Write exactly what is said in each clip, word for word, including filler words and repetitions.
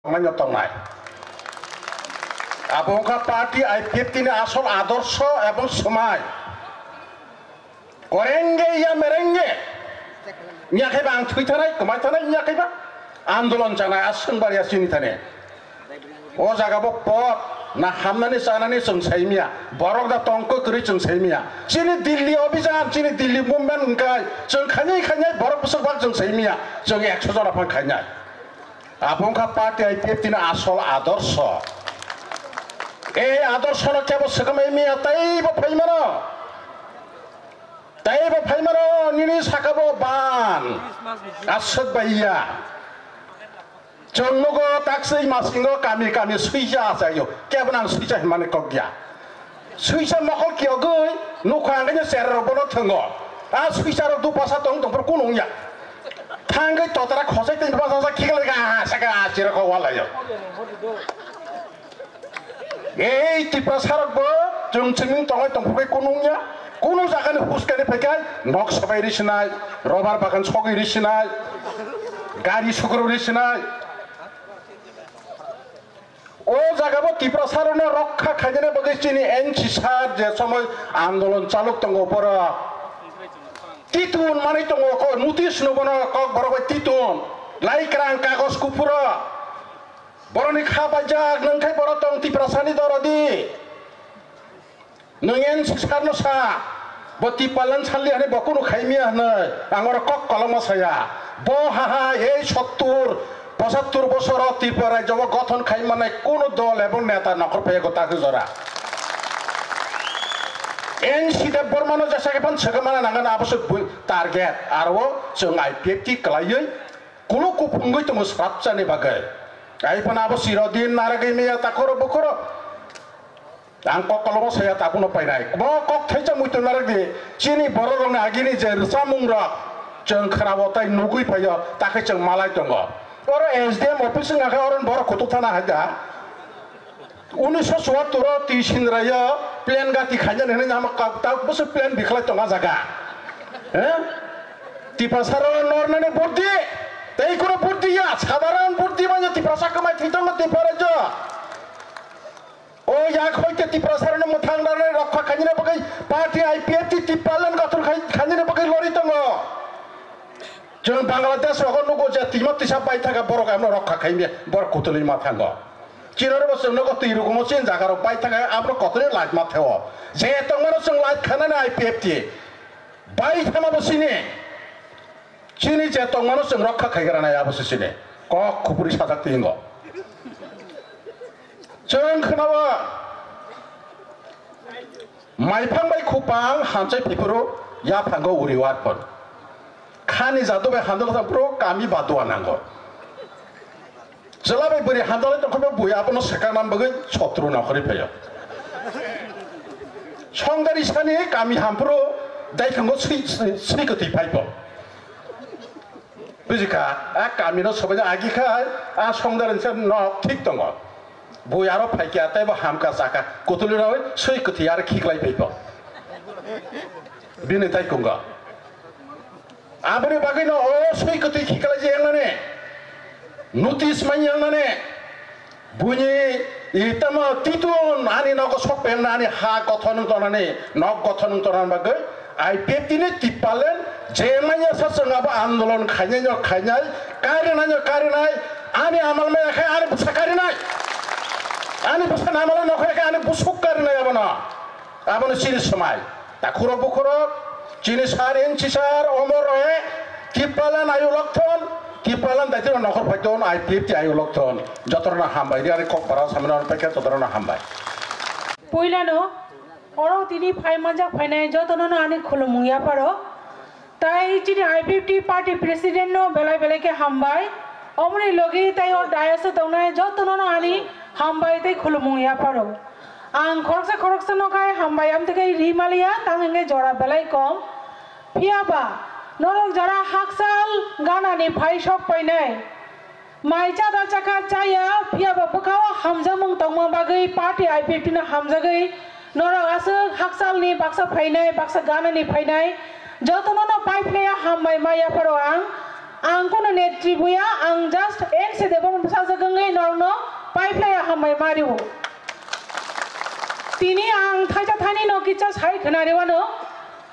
Manya tongnai. Abo wngkha party I P F T ni asol adorsho ebong swmai. Korenge ya merenge. Nyakhaiba ang thwi thanai, kwmai thanai nyakhaiba. Andolon chanai aswng bari asini thane. O jaga bo pot na hamnani chanani chwng saimiya. Borok da tongko kwrwi chwng saimiya. Chini Delhi obijan, chini Delhi movement wngkai. Chwng khainai khainai borok bwswk bak chwng saimiya. Chwng ekso jona phan khainai. Abo wngkha party I P F T ni asol adorsho. Ei adorsho no kebo swkmai miya tei bo phaimano. Tei bo phaimano nini saka bo ban. Aswk bai ya. Chwng nugo takswi masingo kami kami suija achaio. Kebo nang suija himani kok ya. Suisa mokol kiyogwi nukha hwnkhe cherrok bono thwngo. A suisa rok dupasa tong tongphuru kunu wngya. Thangwi totara khosai tei basa sa khiklai ga saka chirok walayo. Ei Tiprasa rok bo chwng chwngni tongwi tongphuru kunu wngya. Kunu jagani huskani phaikai nok sabai risinai, robar bagan sogwi risinai, gari sukru risinai. O jaga bo Tiprasa rokno rokha khainani bagwi chini N C sir je somoi andolon chaluk tongo borok. Titun manwi tongo ko notice no bono kok borok bai titun. Lai kwrang kagoj kuphuro. Boroni kha baijak nangkhai borok tong Tiprasani dorodi. Nwng N C sir no sa, bo Tipalan salni hani bo kunu khaimiya hwnwi, ang oro kok kolokma saya. Bo haha ei sottur, pochattur bosoro Tripura rajyo bo gothon khai manai kunu dol ebong neta nokhor phaiya gota khe jora. N C Debbarma no jesa khe phan swkang mana nangani abo se bui target, aro chwng I P F T kwlaiwi kulu kuphungwi tongo swrapchani bagwi. Ai phano abo chirodin naragwi miya takhoro bukhoro. Ang kok kolokma saya tabukno painai. Bo kok thaisa muitu narwk di. Chini borok rokni agini je rwchapmung rok chwng khwnao tai nugwi phaio, takhe chwng malai tongo. Oro S D M office wngkha khe oro borok kutuk thana hai da. Unisho chuattor o twi Sindraio plan gati khainani hinwi nama kok ta bwswk plan bikhlai tongo jaga. He? Tiprasa ro nornani burdi. Tei kuno burdi ya, sadharan burdi manya Tiprasa kwmai thwi tongo Tiprasa jo. O yak hoite Tiprasarokno mwthang rwnai rokha khainani bagwi party I P F T Tipraland gothon khai-, khainani bagwi lori tongo. Chwng Bangladesh rogo nugo je twima twisa bai thaka borok abono rokha khaimya borok kutulwi ma thango. Chiraro bo chwng nugo twi rukumo chini jaga rok bai thaka abono kotolwi lait ma theo. Je tongmano chwng lait khanani I P F T. Bai thama bo chini. Chini je tongmano chwng rokha khaigra nai abo se chini. Kok khupuri sajak tingo. Chwng khwnao maiphang bai khupang hamchai phipuru yaphango uri warpon. Khani jadu bai handal thang pro kami badua nango. Chwla bai bwrwi handalai tongkha bo bui abono swkang nam bagwi sotru nongkhorwi phaio. Songdari sani kami hamphuru daithango swi, swi, swi kwtwi phaibo. Bujikha, a kamino sobaino agi khai, a songdari se nok thik tongo. Bui aro phaikha, teibo hamkha chakha, kutulwi rawi swi kwtwi aro khiklai phaibo. Bini tai kungo. Aboni bagwino o swi kwtwi khiklai je yangnani. Notice man yangnani. Buini i tamo titun ani nogo sok pengna ani ha gothon wng tonani, nok gothon wng tonani bagwi I P F T ni Tipaland je manya sa chwng abo andolon khainai no khainai, karinai no karinai, ani amal maya khe ani bwsa karinai. Ani bwsa namalo no khe ani busuk karinai abono. Abono chini swmai. Takhurok bukhurok, chini sar, N C sar, Omor Roy, Tipraland ayu lokthon, Tipraland daitino nokhor phaithon, I P F T ayu lokthon. Jotorno hambai, ri ari kok bara samino paikha jotorno hambai. Puilano, oro tini phai manjak phainai jotono ani khulumung yaparo. Tai chini I P F T party president no belai belai khe hambai. Omoni logi tai o dais o tongnai jotono no ani hambai tei khulumung yaparo. Ang khoroksa khoroksa no khai hambai amtwi khai ri maliya, tang hingke jora belai kom. Phiya ba norok jora hakchal ganani phai sok painai. Mai chada chakha chaya, phiya ba bwkhao hamjakmung tongma bagwi party I P F T no hamjagwi norok aswk hakchalni baksa phainai, baksa ganani phainai, jotono no paiphlaiya hambai ma yapharo ang. Ang kono netri buya, ang just N C Debbarma bwsajwk wngwi norokno paiphlaiya hambai ma rwo. Tini ang thaisa thainwi no kisa sai khwnari wano,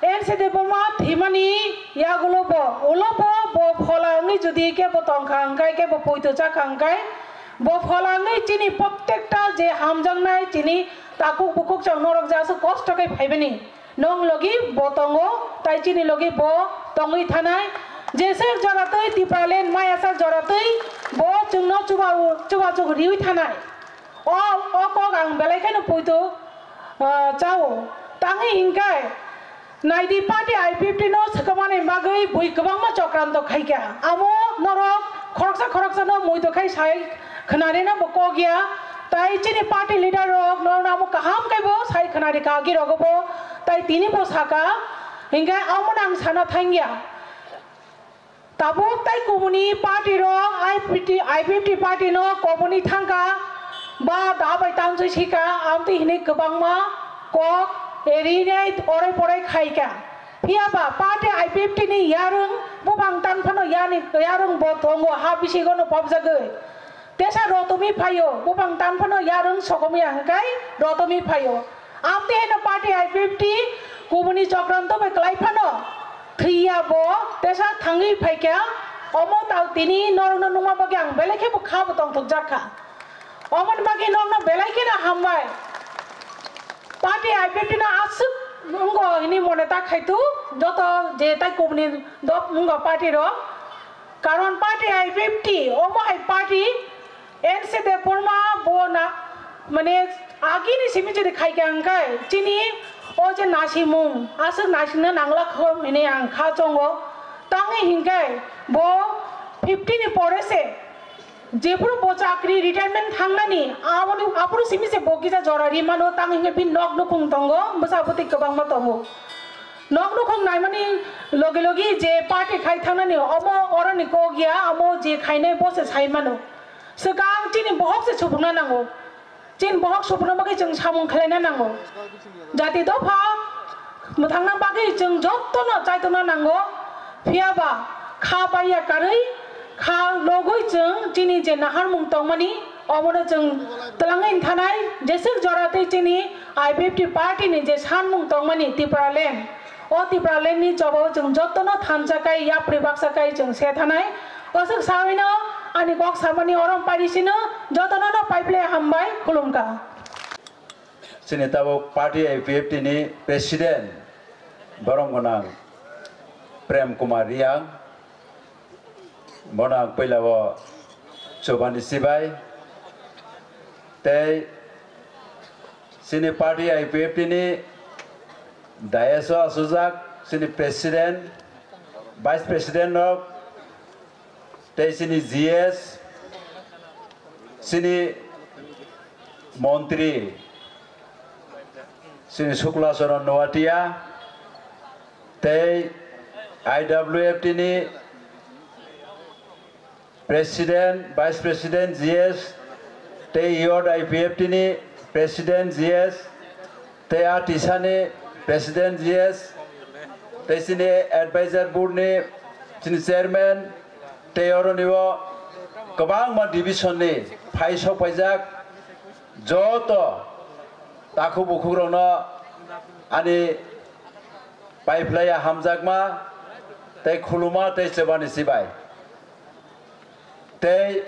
N C Debbarma thwimani yagulo bo, ulo bo, bo phola wngwi jodi kebo tongkha hwnkhe, kebo poito chakha hwnkhe, bo phola wngwi chini prottekta je hamjaknai chini takhuk bukhuk chwng norok je aswk kosto khe phaibani. Nwng logi bo tongo, tai chini logi bo tongwi thanai. Jeswk jora twi Tipraland maya sak jora twi bo chwngno chuba-, chubachu riwi thanai. O, o kok ang belai kheno poito, ah, chao. Tangwi hinkhe naidi party I P F T no swkangmani bagwi bui kwbangma chokranto khaikha. Amo norok khoroksa khoroksano muitu khai sai khwnarina bo kok ya. Tai chini party leader rok norokno amo kaham khe bo sai khwnari kha, agi rogo bo tai tini bo saka. Hinkhe amo nang sana thangya. Tabuk tai kubuni party rok I P T, I P F T party no koboni thangkha ba da bai tamjwi sika, amtwi hinwi kwbangma kok erinai orai porai khaikha. Phiya ba party I P F T ni yarwng bubang tan phano yani yarwng bo tongo ha bisingo no pobjagwi. Tesa rotomi phaio, bubang tan phano yarwng sokomya hwnkhe rotomi phaio. Amtwi heno party I P F T kubuni chokranto bai kwlai phano thwiya bo tesa thangwi phaikha. Omo tao tini norokno nungma bagwi ang belai khe bo kha bo tongthokjak kha. Omoni bagwi norokno belai kheno hambai. Party I P F T no aswk wngo hwnwi mone ta khaitu joto je tai kubuni dop wngo party rok. Karon party I P F T, omo hai party N C Debbarma bo na, mane, agini simi jodi khaikha hwnkhe, chini o je nasimung, aswk naisingna nangla kho hwnwi ang kha chongo. Tangwi hinkhe bo fifty ni pore se, jephuru bo chakri retirement thangnani, aboni, aphuru simi se bo kisa jora ri mano, tang hinkhe bini nok nukhung tongo, bwsa bwtwi kwbangma tongo. Nok nukhung naimani logi logi je party khai thangnani omo oroni kok ya, amo je khainai bo se sai mano. Swkang chini bohok se supungna nango. Chini bohok supungna bagwi chwng samung khlaina nango. Jati dopha mwthangna bagwi chwng jotono chaitokna nango. Phiya ba kha paiya karwi kha logwi chwng chini je naharmung tongmani omono chwng twlangwi thanai jeswk jora tei chini I P F T party ni je sanmung tongmani Tipraland, o Tipraland ni chobao chwng jotono thansa kai yapri baksa kai chwng se thanai. Aswk sawino ani kok samani orom pairi sino jotono no paiple hambai khulumkha. Chini tabuk party I P F T ni president borom gwnang Prem Kumar Riang. Bono ang puila o chubani sibai tei chini party I P F T ni dais o asujak chini president, vice president rok tei chini G S, chini montri, chini Sukla Charan Noatia, tei I W F T ni President, Vice President G S, tei Youth I P F T ni President G S, tei a tisa ni President G S, tei chini Advisor Board ni chini Chairman, tei oro ni o kwbangma division ni phai sok paijak joto takhuk bukhuk rokno ani paiphlaiya hamjakma tei khuluma tei chwbani sibai tei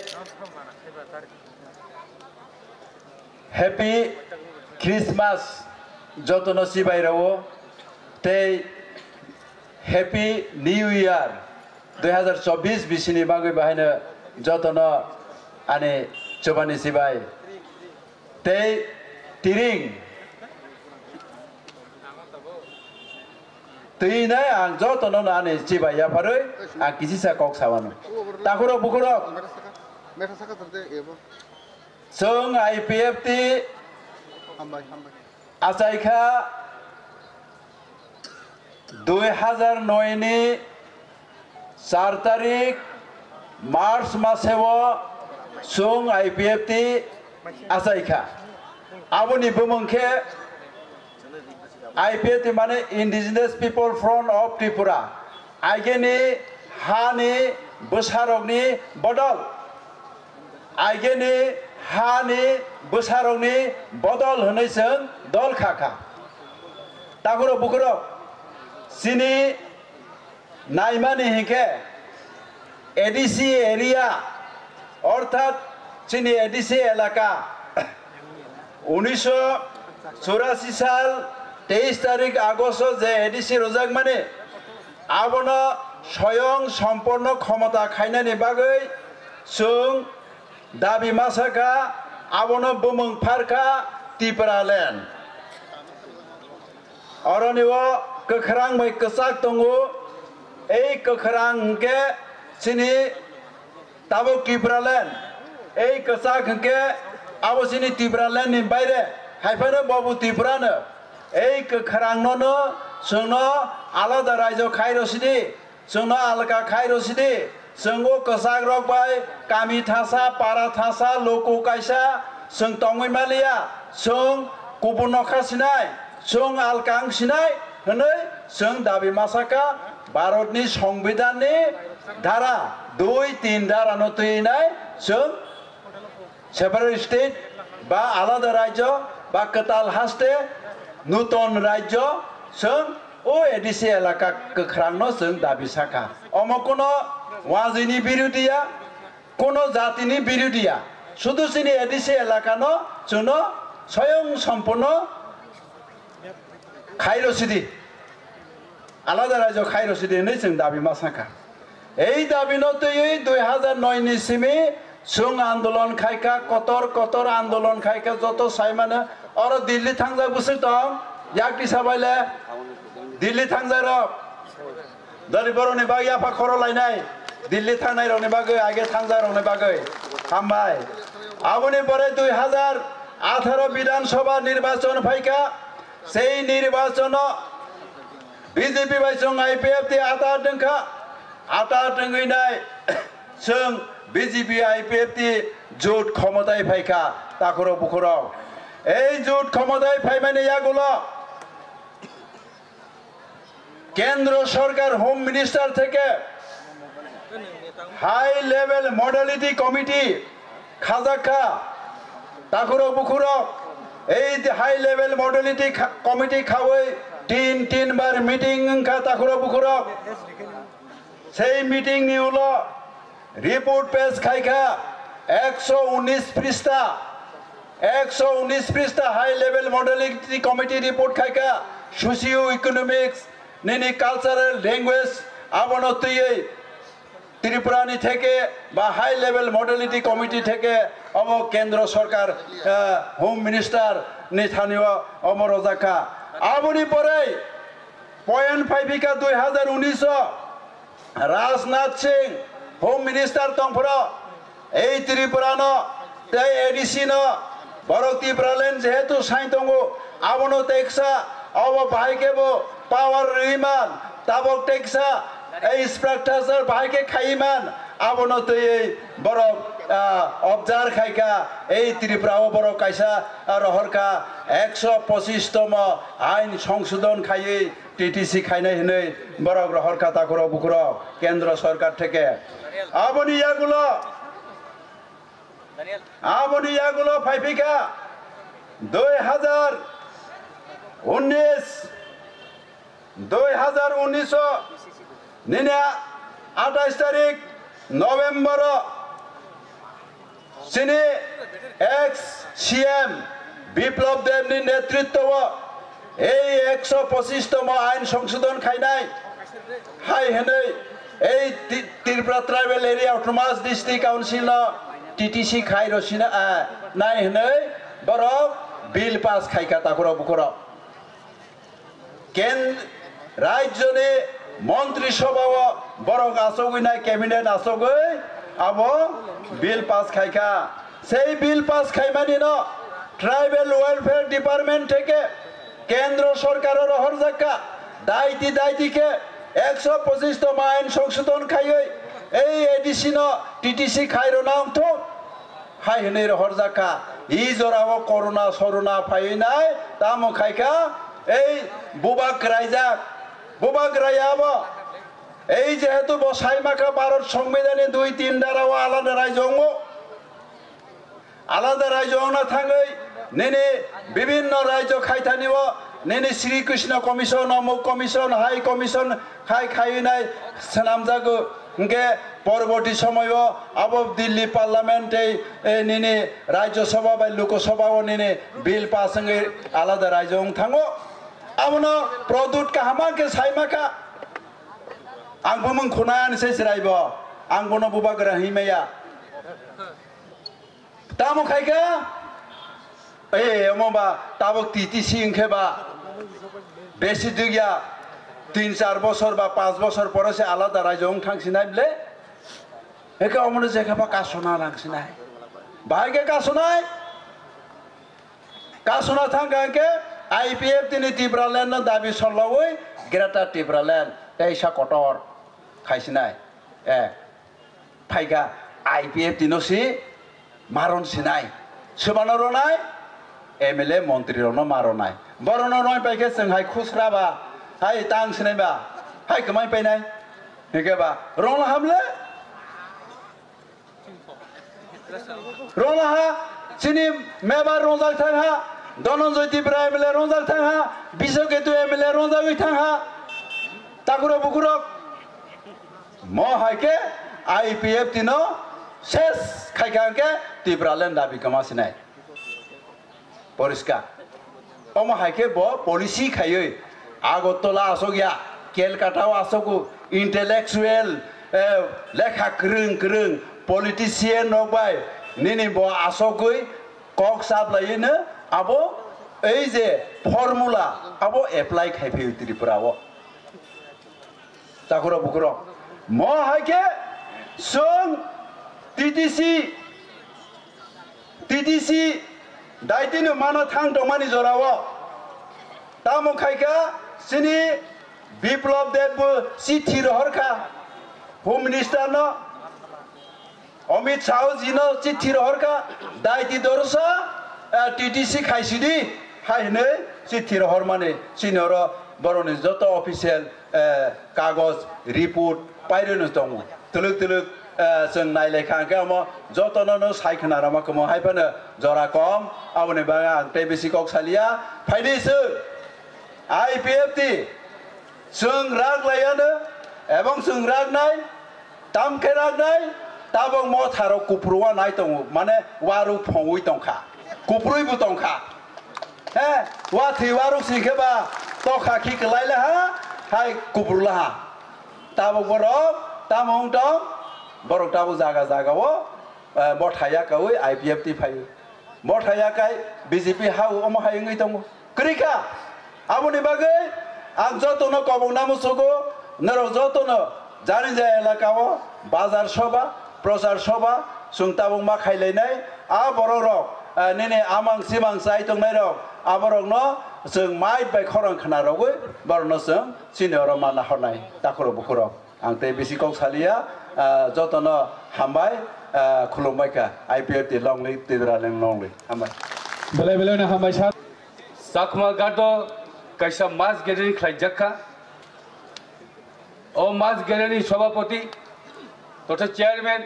Happy Christmas jotono sibai rao tei Happy New Year dui hazar chobbish bisini bagwi bahaino jotono ani chwbani sibai tei tiring twi nai ang jotono ani chibai yapharwi ang kisisa kok sawano. Takhurok bukhurok, chwng I P F T achaikha dui hazar noi ni char tarik March maseo chwng I P F T achaikha. Aboni bumung khe I P F T mane Indigenous People Front of Tripura. Ageni hani bwsarokni bodol, aigeni hani bwsarokni bodol hwnwi chwng dol kha kha. Takhurok bukhurok, chini naimani hinkhe A D C area, orthat chini A D C elaka, unisho churasi sal teis tarik Agosto je A D C rwjakmani, abono soyong somporno khomota khainani bagwi chwng dabi masa kha, abono bumung phar kha Tipraland. Oroni o kwkhrang bai kwchak tongo. Ei kwkhrang hwnkhe chini tabuk Tipraland. Ei kwchak hwnkhe abo chini Tipraland ni baire, hai phano bobo Tripura no. Ei kwkhrang no no chwngno alada raijo khai rw sidi. Chwngno alka khai rw sidi, chwng o kwchak rok bai kami thangsa, para thangsa, luku kaisa chwng tongwi maliya, chwng kubun nokha sinai, chwng alka wng sinai hwnwi chwng dabi masa kha. Bharatni Songbidanni dhara dui tin dhara no twi nai chwng separate state ba alada rajyo ba kwtal haste nuton rajyo chwng o A D C elaka kwkhrangno chwng dabi sakha. Omo kuno wajwini birudiya, kuno jatini birudiya, sudu chini A D C elakano chwngno soyong somporno khairo sidi, alada rajyo khairo sidi hwnwi chwng dabi ma sakha. Ei dabi no twiwi dui hazar noi ni simi chwng andolon khaikha, kotor kotor andolon khaikha, joto saimano oro Delhi thangjak bwswk tong, yak tisa baile Delhi thangjak rok. Dori boroni bagwi yapha khoro lainai, Delhi thangnai rokni bagwi, age thangjak rokni bagwi. Hambai. Aboni pore dui hazar atharo Bidhan Sabha nirbachon phaikha, sei nirbachono B J P bai chwng I P F T ata twngkha, ata twngwi nai chwng B J P I P F T jut khomotai phaikha, takhurok bukhurok. Ei jut khomotai phaimani yagulo Kendro Sorkar Home Minister theke High Level Modality Committee khajak kha, takhurok bukhurok. Ei High Level Modality kha-, Committee khawi tin tin bar meeting wngkha, takhurok bukhurok. Sei meeting ni ulo report pass khaikha ekso unis prista, ekso unis prista High Level Modality Committee report khaikha, socio economics, nini cultural language, abono twiwi Tripura ni theke ba High Level Modality Committee theke omo Kendro Sorkar, eh, Home Minister ni thani o omo rojak kha. Aboni porei point phaiphi kha dui hazar unis o Rajnath Singh Home Minister tongphro, ei Tripura no tei A D C no, borok Tipraland jehetu sai tongo, abono teksa, obo bahai khe bo power rwi man, tabok teksa, ei structure bahai khe khai man, abono twiwi borok, ah, observe khai kha, ei Tripura o borok kaisa, ah, rohor kha, ekso pochish tomo ain songsodon khaiwi T T C khainai hwnwi borok rohor kha, takhurok bukhurok Kendro Sorkar theke. Aboni yagulo, aboni yagulo phaiphi kha dui hazar unis, dui hazar unis o nini atais tarik November o chini ex C M Biplab Deb ni netritwo o ei ekso pochish tomo ain songsodon khainai hai hwnwi ei Ti-, Tripura Tribal Area Autonomous District Council no T T C khai rosina, ah, nai hwnwi borok bill pass khai kha, takhurok bukhurok. Ken-, rajyoni Montri Sabha o borok achugwi nai, cabinet achugwi abo bill pass khai kha. Sei bill pass khaimani no Tribal Welfare Department theke Kendro Sorkar o rohorjak kha. Daiti daiti khe ekso pochish tomo ain songsodon khaiwi ei A D C no T T C khai rwna wngthok. Hai hwnwi rohorjak kha, i jorao corona sorona phaiwi nai, tamo khai kha, ei bubagra raijak, bubagra raya abo, Ei jehetu bo saimaka Bharat Songbidanni dui tin dara o alada raijo wngo. Alada raijo wngna thangwi nini bibinno raijo khaithani o nini Sri Krishna Commission, Amuk Commission, High Commission khai khaiwi nai swnamjago. Hwnkhe porborti somoio abo Delhi Parliament tei, eh, nini Rajya Sabha bai Lok Sabha o nini bill pass wngwi alada raijo wng thango. Abono product kaham khe saimaka. Ang bumung khuna ani se chwraibo. Ang bono bubagra hwnwi maya. Tamo khai kha? Ei, omo ba tabuk T T C wngkhe ba besi dugya tin char bosor ba panch bosor pore se alada raijo wng thang sinai ble. Eke omono jekha ba kasona rang sinai. Bahai khe kasonai? Kasona thang kha hwnkhe I P F T ni Tipraland no dabi sorlaui Greater Tipraland teisa kotor khai sinai. Eh, phaikha I P F T no si maron sinai. Subano ronai, M L A montri rokno maronai. Borokno roi paikhe chwng hai khusra ba, hai tang sinai ba, hai kwmai painai. Hwnkhe ba, rongla hamle? Rongla ha, chini mebar rongjak thang ha, Dhananjay Tripura M L A rongjak thang ha, Biswaketu M L A rongjagwi thang ha. Takuro bukurok, mo hai khe I P F T no ses khai kha hwnkhe Tipraland dabi kwma sinai. Poriskar. Omo hai khe bo policy khaiwi Agartala asok ya, Calcutta o asok o intellectual, eh, lekha kwrwng kwrwng politician rok bai nini bo asogwi kok chaplaiwi no abo ei je formula abo apply khai phaiwi Tripura o. Takuro bukurok. Mo hai khe chwng T T C, T T C daitino mano thang tongmani jorao. Tamo khai kha chini Biplab Deb bo chithi rohor kha Home Minister no. Amit Shah jino chithi rohor kha, daiti dorsa, eh, T T C khaisidi, hai hinwi chithi rohor mani, chini oro boroni joto official, eh, kagoj, report, pairwino tongo. Twlwk twlwk, eh, chwng nailai kha, hwnkhe omo jotono no sai khna rwma kwmwng hai phano jora kom, aboni bagwi ang tei bisi kok saliya. Phaidi chwng I P F T, chwng rak laiya no, ebong chwng rak nai, Tam khe raknai, tabok motharok kupru wanai tongo, mane waruk phongwi tongkha, kuprwi bo tongkha. He, wathwi waruk sing khe ba tokha khi kwlai laha, hai kupru laha. Tabok borok tamo wng tong, borok tabok jaga jaga o, eh, motha yakaui I P F T phai. Motha yakai B J P ha o omo hai wngwi tongo. Kwrwi kha. Aboni bagwi ang jotono kobokna muchugo, norok jotono jani jaya elaka o bazar soba, prochar soba, chwng tabuk ma khailainai. A borok rok, eh, nini amang simang chai tongnai rok, aborokno chwng mic bai khorang khna rogwi borokno chwng chini oro ma nahornai takhurok bukhurok. Ang tei bisi kok saliya, ah, jotono hambai, ah, khulumbai kha. I P F T long live, Tipraland long live. Hambai. Belai belai no hambai sir. Chakma Gado kaisa mass gathering khlaijak kha. O mass gathering ni sabhapati totha chairman,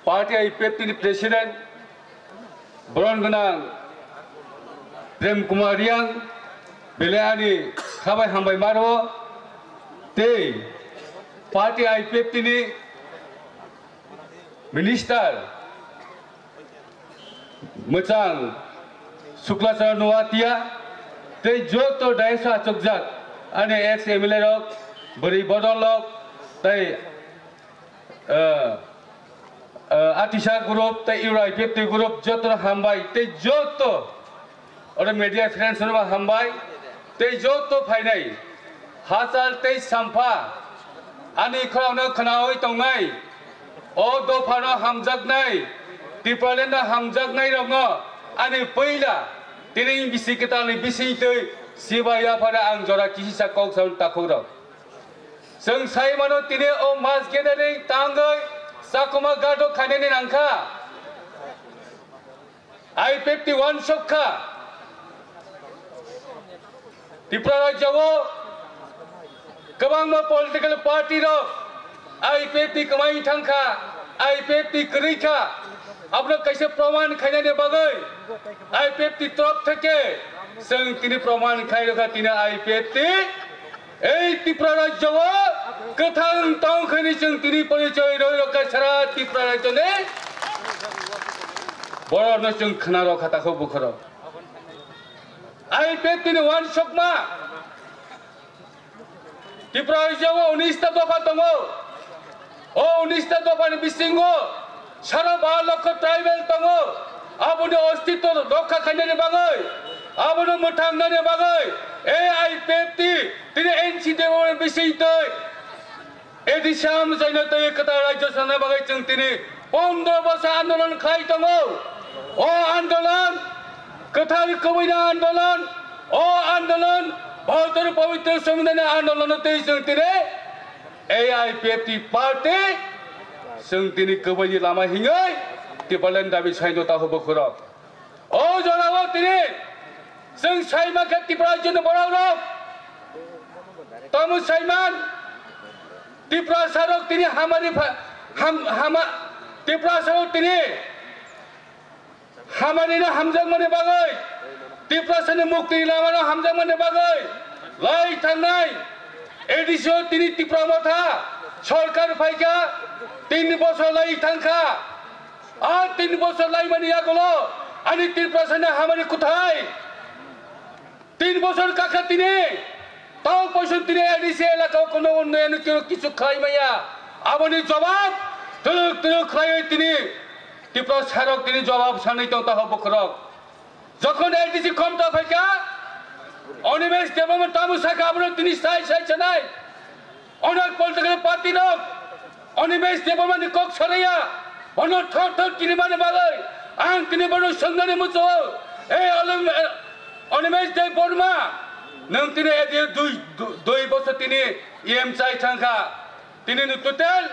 party I P F T ni president, Boron gwnang Prem Kumar Riang belai ani khabai hambai maro tei party I P F T ni minister mwchang Suklachara Noatia tei joto dais o achukjak ani ex M L A rok, bwrwi bodol rok tei, eh, eh, Atisa group tei Euro I P F T group jotono hambai tei joto oro media friends no hambai tei joto phainai hachal tei sampha ani khorang no khwnawi tongnai o dopha no hamjaknai Tipraland no hamjaknai rok no ani puila tini bisi kwtal ni bising twi sibai yaphara ang jora kisisa kok sa takhuk rok. Chwng sai mano tini o mass gathering tangwi Chakma Gado khainani nangkha. I P F T one sokha. Tripura rajya o Kwbangma political party rok I P F T kwmai thangkha, I P F T kwrwi kha, abono kaisa proman khainani bagwi I P F T torop theke chwng tini proman khai rokha tini I P F T ei Tripura rajyo o kwthang tong khaini chwng tini porichoi roi rokha sara Tripura rajyo ni borok no chwng khna rokha takhuk bukhoro I P F T ni uansukma Tripura rajyo o unis ta dopha tongo. O unis ta dopha ni bisingo sara ba lokho tribal tongo. Aboni ostitw rokha khainani bagwi, abono mwthangnani bagwi A I P F T tini N C D O ni bising twi A D C amchaino twi kwtal rajyo sana bagwi chwng tini pondro bosor andolon khlai tongo. O andolon kwthar kubui ni andolon, o andolon bhotor pabitro songdani andolon twi chwng tini A I P F T party chwng tini kubui ni lama hingwi Tipraland dabi saino takhuk bukhurok. O jorao tini chwng saima khe Tripura rajyoni borok rok tamo saiman Tiprasa rok tini hamari pha-, ham-, hama Tiprasa rok tini hamari no hamjakmani bagwi Tiprasa ni mukti ni lama no hamjakmani bagwi lai thangnai A D C o tini Tipra Motha sorkar phaikha tin bosor lai thangkha. A tin bosor laimani yagulo ani Tiprasani hamari kuthai tin bosor kakha tini tao poison tini A D C elaka o kono unnoyon kichu khlai maya. Aboni jawab twrwk twrwk khlaiwi tini Tiprasa rok tini jawab sanwi tong taho bukhurok. Jokhon A D C khomta phaikha, Animesh Debbarma tamo sakha abono tini sai sai sanai. Onek political party rok Animesh Debbarma ni kok saraya, bono thok thok tini mani bagwi ang tini bono swngnani muchungo. Ei Alim-, eh, Animesh Debbarma, nwng tini A D C dui, dui, dui bosor tini E M chai thangkha. Tini ni total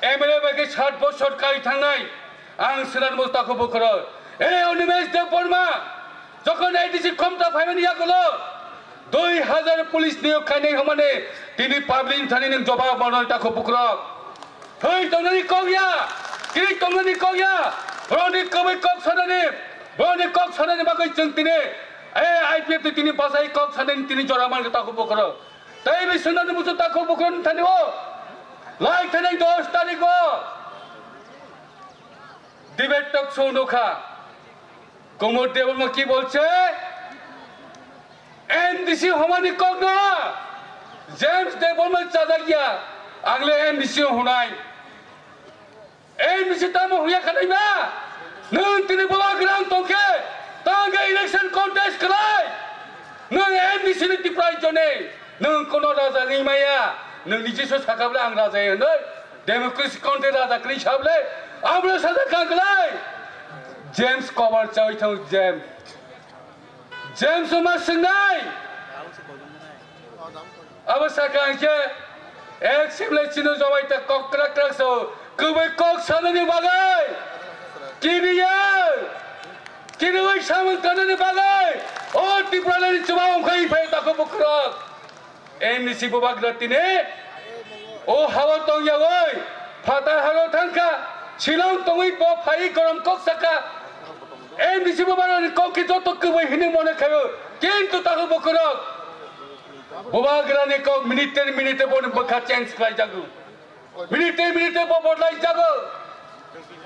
M L A bai khe sat bosor kai thangnai. Ang swnam bo takhuk bukhoro. Ei Animesh Debbarma, jokhon A D C khomta phaimani yagulo dui hazar police niyok khainai hwnmani tini public thani nwng jawab manwi takhuk bukhoro. Thwi tongnani kok ya, kiri tongnani kok ya, boroni kwbwi kok sanani, boroni kok sanani bagwi chwng tini, ei I P F T tini bachai kok sanani tini jora man takhuk bukhoro. Tei bini swngnani muchung takhuk bukhuk thani o lai thanai dos tarikh o debate talk show nukha. Kumar Debbarma ki bolche? M D C homani kokno James Debbarma chajak ya, ang le M D C honai. M D C tamo huya khanai ba? Nwng tini boba grang tongkhe, tangkhe election contest khlai. Nwng M D C ni Tipra jone, nwng kono raja ni maya, nwng niji so sakable ang raja hinoi. Democracy country raja kri sable, amro saja kang khlai. James cover chawi thang James. James ma swngnai. Abo saka ang khe ek simle chino jomai ta kok krak krak so kwbai kok sanani bagwi. Kini ya. Kini bai samung tanani bagwi. O Tripura ni chuma ongkhai phai ta ko bukrok. M D C bubagra tini o hawa tong yawi phatar haro thangkha, Shillong tongwi bo phai gorom kok saka. M D C bubagra ni kok ki joto kwbai hini mone khayo, kintu tahu bukurok bubagra ni kok minute minute bo ni bwkha change khlai jago. Minute minute bo bodlai jago.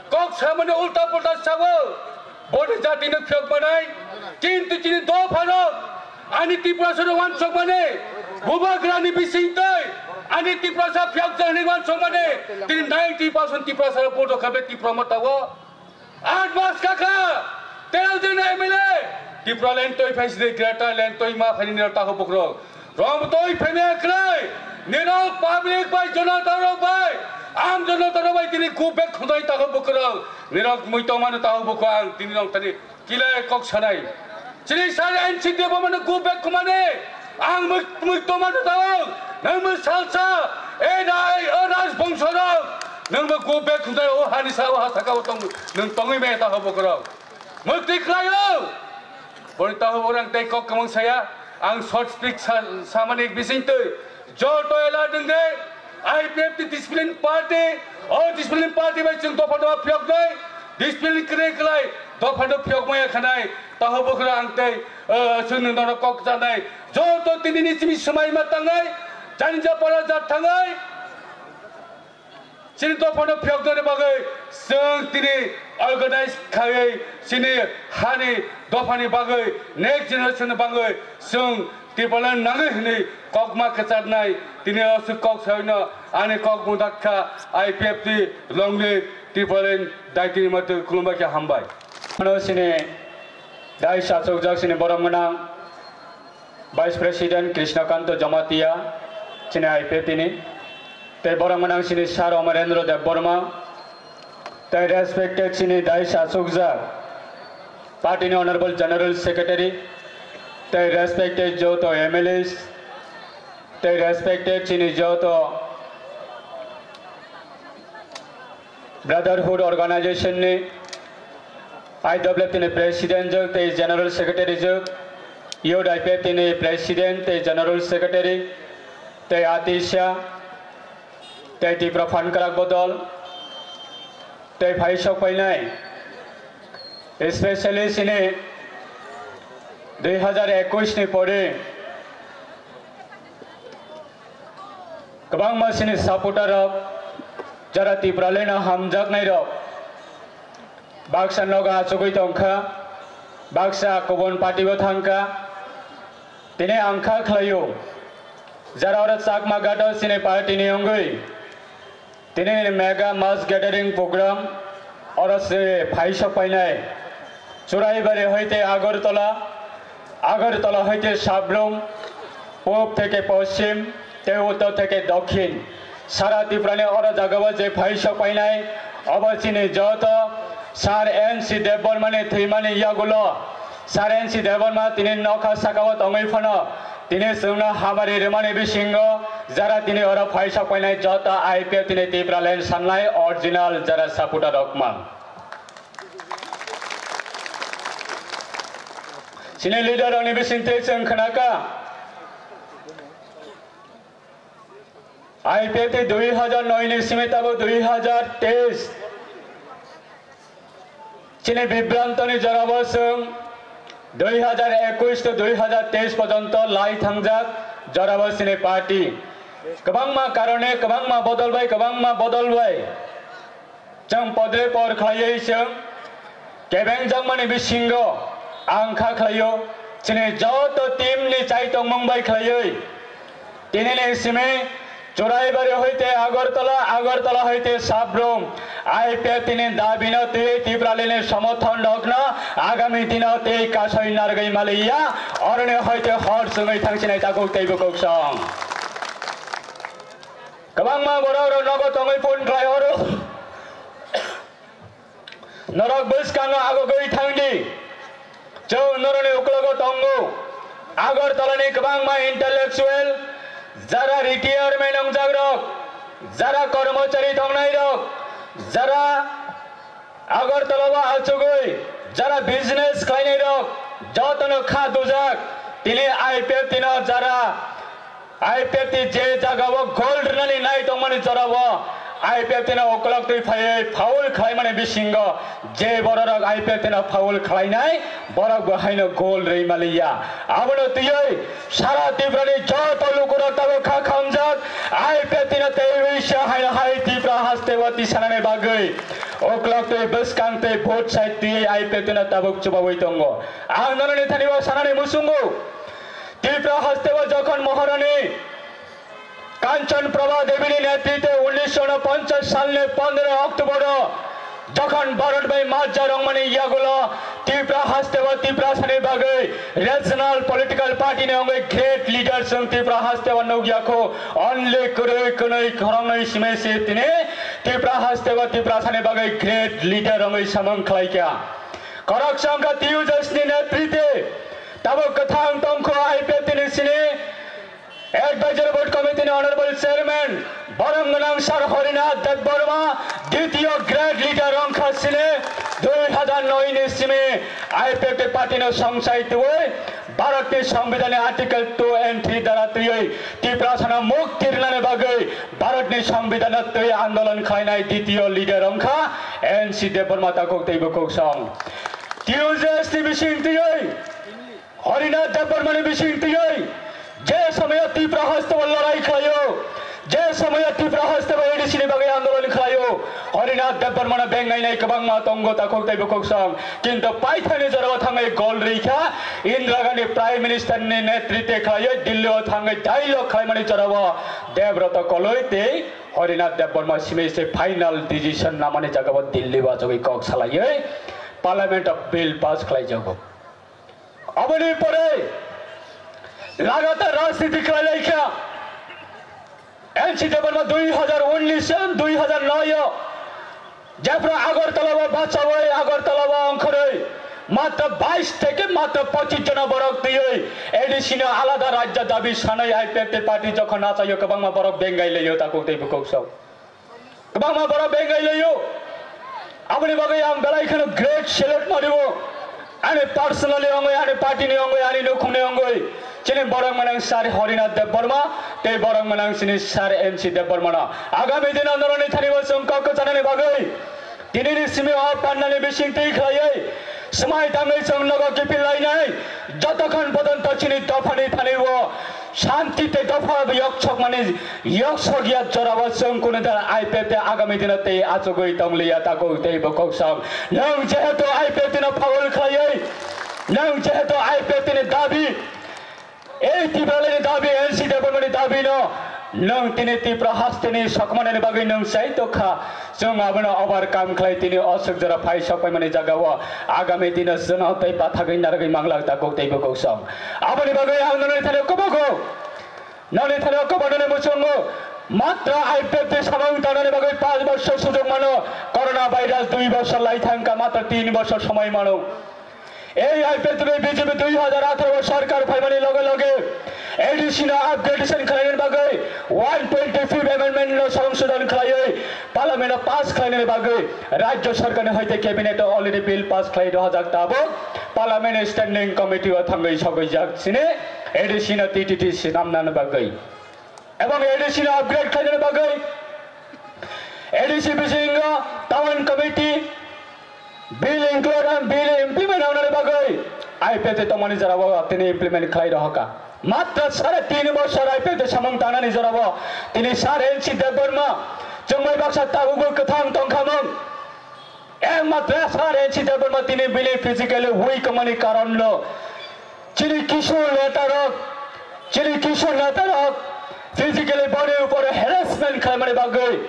Kok samani ulta pulta sago. Boni jati no phiyok manai. Kintu chini dopha no ani Tiprasa no wansok mani. Bubagra ni bising tei ani Tiprasa phiyok jani wansok mani. Tini ninety percent Tiprasa bodo khabe Tipra mata o. Aat mas kaka, tero din M L A, Tipraland toi phai sidi Greaterland toi ma phai ni tahu bukrok. Rom toi phai me krai, nirok public bai jonata rok bai, am jonata rok bai tini go back khudai tahu bukrok. Nirok mui tong mano tahu bukro ang tini rong tani kilai kok sanai. Chini sari N C Debbarma no go back khumani. Ang mui, mui toma no tao. Nang mui salsa. E nai, o raj bongso rok. Nang bo go back khumani. O hani sa, o ha saka o tong. Nang tongwi me ta hobo koro. Mui twi khlai o. Boni ta hobo rang tei kok kamang saya. Ang short speech sa, samani bising twi. Joto alert wngdi, I P F T discipline party, o discipline party bai chwng dophano phiyoknai, discipline kwrwi kwlai dophano phiyokmaya khanai, taho bukhra ang tei, eh, chwng nono kok chanai, joto tinini simi swmai ma tangnai, jani ja pora jat thangnai. Chini dophano phiyoknani bagwi chwng tini organize khaiwi chini hani dophani bagwi next generation ni bagwi chwng Tipraland nangwi hwnwi kokma kwcharnai tini aswk kok saino ani kok mudak kha I P F T Longni Tipraland daitini matu khulumbai khe hambai. Ano chini dais achukjak chini borom gwnang Vice President Krishnakanto Jamatia, chini I P F T ni, tei borok gwnang chini Sir Amarendra Debbarma, tei respected chini dais achukjak party ni Honorable General Secretary, tei respected joto M L As, tei respected chini joto Brotherhood Organization ni I W F T ni President jwk tei General Secretary jwk, Youth I P F T ni President tei General Secretary, tei Atisha, tei Tipra Phankrak Bodol, tei phai sok phainai, especially chini dui hazar ekush ni pore kwbangma chini supporter rok, jara Tipraland no hamjaknai rok, baksa nogo achugwi tongkha, baksa kubun party o thangkha. Tini ang kha khlaio, jara oro Chakma Ghat o chini party ni wngwi tini mega mass gathering program oro se phai sok painai. Churaibari hoite Agartala, Agartala hoite Sabrum, pub theke poschim, tei uttor theke dokhin. Sara Tripura ni oro jagao je phai sok painai, obo chini joto Sir N C Debbarma ni thwimani yagulo, Sir N C Debbarma tini nokha sakao tongwi phano, tini chwngno hamari rwmani bisingo jara tini oro phai sok painai joto I P F T ni Tipraland sanlai original jara supporter rok man. Chini leader rokni bisingtwi chwng khnakha, I P F T dui hazar noi ni simi tabuk dui hazar teis. Chini bibrantoni jorabo chwng dui hazar ekush to dui hazar teis porjonto lai thangjak jorabo chini party. Kwbangma karone, kwbangma bodol bai, kwbangma bodol bai. Chwng podre por khlaiwi chwng kebengjakmani bisingo ang kha khlaio, chini joto team ni chaitongmung bai khlaiwi tinini simi Churaibari hoite Agartala, Agartala hoite Sabrum, I P F T ni dabino twi Tipraland ni somorthon rokno agami dino tei kasoi narwgwi maliya, oroni hoite hor chwngwi thangsinai takuk tei bukuksong. Kwbangma borok rok nogo tongwi phone khlai horo. Norok bwskango agogwi thangdi. Chwng norokni uklogo tongo. Agartala ni kwbangma intellectual, jara retirement wngjak rok, jara kormochari tongnai rok, jara Agartala o achugwi jara business khlainai rok jotono kha dujak. Tini I P F T no jara I P F T je jagao gold rwnani nai tongmani jorao I P F T no uklok twi phaiwi foul khlaimani bisingo je bororok I P F T no foul khlainai borok bo haino gold rwi maliya. Abono twiwi sara Tripura ni joto lukurok tabuk kha khamjak I P F T no teiwi se haino hai Tripura haste o tisanani bagwi uklok twi bwskang twi vote side twiwi I P F T no tabuk chubawi tongo. Ang norokni thani o sanani muchungo. Tripura haste o jokhon Maharani Kanchan Prabha Devi ni netritwe unnish sho unponchas salni pondro October o jokhon Bharat bai majja rwngmani yagulo Tripura haste o Tiprasani bagwi regional political party ni wngwi great leader chwng Tripura haste o nukya kho, only kwrwi kwnwi khoroknwi simi se tini Tripura haste o Tiprasani bagwi great leader wngwi samung khlaikha. Khoroksa wngkha Tiyujasni netritwe tabuk kwthang tongkho I P F T ni sini Advisory Board Committee ni Honorable Chairman Borom Gwnang Sir Harinath Debbarma, ditiyo great leader wngkha sini Dui hazar noi ni simi I P F T party no songchai twiwi Bharat ni Songbidan ni Article two and three dara twiwi Tiprasa no mukti rinani bagwi Bharat ni Songbidan no twi andolon khlainai ditiyo leader wngkha N C Debbarma takhuk tei bukhuk song. T U J S ni bising twiwi Harinath Debbarmani bising twiwi je somoyo Tipra haste o lorai khlaio, je somoyo Tipra haste o A D C ni bagwi andolon khlaio, Harinath Debbarmano beng nainai kwbangma tongo takhuk tei bukhuk song. Kintu paithani jorao thangwi gol rikha, Indira Gandhi Prime Minister ni netritwe khlaiwi Delhi o thangwi dialogue khlaimani jorao Debrata Koloi tei Harinath Debbarma simi se final decision namani jagao Delhi o achugwi kok salaiwi Parliament o bill pass khlaijago. Aboni pore lagatar rajniti khlai laikha. N C Debbarma dui hazar unnish, dui hazar noi o jephra Agartala o bachawi, Agartala o ongkhorwi matra bais theke matra pochis jona borok twiwi A D C no alada rajya dabi sanai I P F T party jokhon nachaio kwbangma borok bengai laio takhuk tei bukhuk song. Kwbangma borok bengai laio. Aboni bagwi ang belai kheno great salute mario. Ani personally ongoi, ani party ni ongoi, ani nukhung ni ongoi. Chini borok manang Sir Harinath Debbarma, tei borok manang chini Sir N C Debbarma no. Agami dino noroni thani bo chwng kok kwchanani bagwi. Tini ni simi o pandani bising twi khlaiwi. Swmai tangwi chwng nogo kiphil lainai. Jotokhon pojonto chini dophani thani o. Shanti tei dopha yoksokmani yoksok ya jorao chwng kunu da I P F T agami dino tei achugwi tongliya takhuk tei bukhuk song. Nwng jehetu I P F T no foul khlaiwi, nwng jehetu I P F T ni dabi, ei Tipralani dabi, N C Debbarmani dabi no nwng tini Tipra hasteni sokmanani bagwi nwng sai tokha. Chwng abono overcome khlai tini o swk jora phai sok paimani jagao agami dino chwngno tei bathagwi narwgwi manglak takhuk tei bukhuk song. Aboni bagwi ang noni thani kubugo, noni thani kubugo noni muchungo matra I P F T samung tanani bagwi panch bochor sujog mano, corona virus dui bochor lai thangkha, matra tin bochor somoi mano. Ei I P F T bai B J P dui hazar atharo sarkar phaimani loge loge A D C no upgradation khlainani bagwi one twenty fifth amendment no songsodhon khlaiwi parliament o pass khlainani bagwi rajya sarkar ni hoite cabinet o already bill pass khlai rwjak, tabuk parliament standing committee o thangwi sogwijak sini A D C no T T T swnamnani bagwi. Ebong A D C no upgrade khlainani bagwi A D C bisingo town committee bill include and bill implement wngnani bagwi I P F T tongmani jorao tini implement khlai rohorkha. Matra sare tin bochor I P F T samung tangnani jorao tini Sir N C Debbarma chwngbai baksa tabukbo kwthang tongkhamung. Ekmatro Sir N C Debbarma tini bini physically weak wngmani karon no chini Kishore netarok, chini Kishore netarok physically boni upore harassment khlaimani bagwi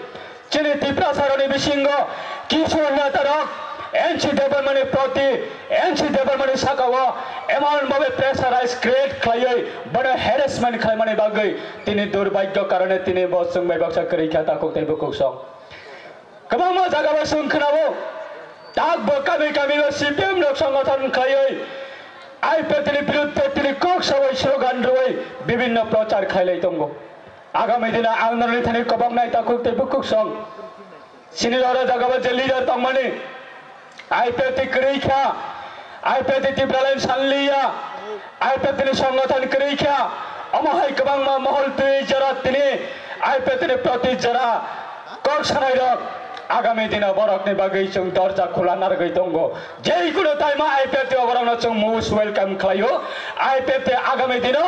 chini Tiprasarokni bisingo Kishore netarok N C Debbarmani proti, N C Debbarmani sakao emon bhabe pressurize create khlaiwi bono harassment khlaimani bagwi tini durbhagyo karone tini bo chwngbai baksa kwrwi kha takhuk tei bukhuk song. Kwbangma jaga bai chwng khwnao, tak bo kami kami o C P M rok songothon khlaiwi I P F T ni birudde tini kok sawi slogan rwwi bibinno prochar khailai tongo. Agami dino ang norokni thani koboknai takhuk tei bukhuk song. Chini oro jaga o je leader tongmani I P F T kwrwi kha, I P F T Tipraland sanliya, I P F T ni songothon kwrwi kha, omo hai kwbangma mohol twi jora tini I P F T ni proti jora kok sanai rok agami dino borokni bagwi chwng dorja khula narwgwi tongo. Jei kuno time o I P F T o borokno chwng most welcome khlaio. I P F T agami dino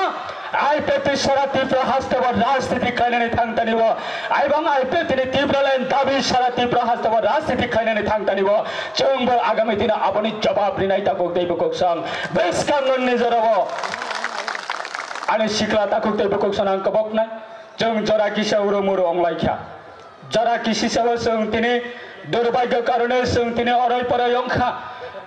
I P F T sara Tripura haste bo rajniti khlainani thang tani bo, aibang I P F T ni Tipraland dabi sara Tripura haste bo rajniti khlainani thang tani bo, chwng bo agami dino aboni jawab rinai takhuk tei bukhuk song bwskang nonni jora bo ani sikla takhuk tei bukhuk song ang koboknai, chwng jora kisa uro muro onglaikha. Jora kisisa o chwng tini durbhagyo karone chwng tini oroi poroi wngkha.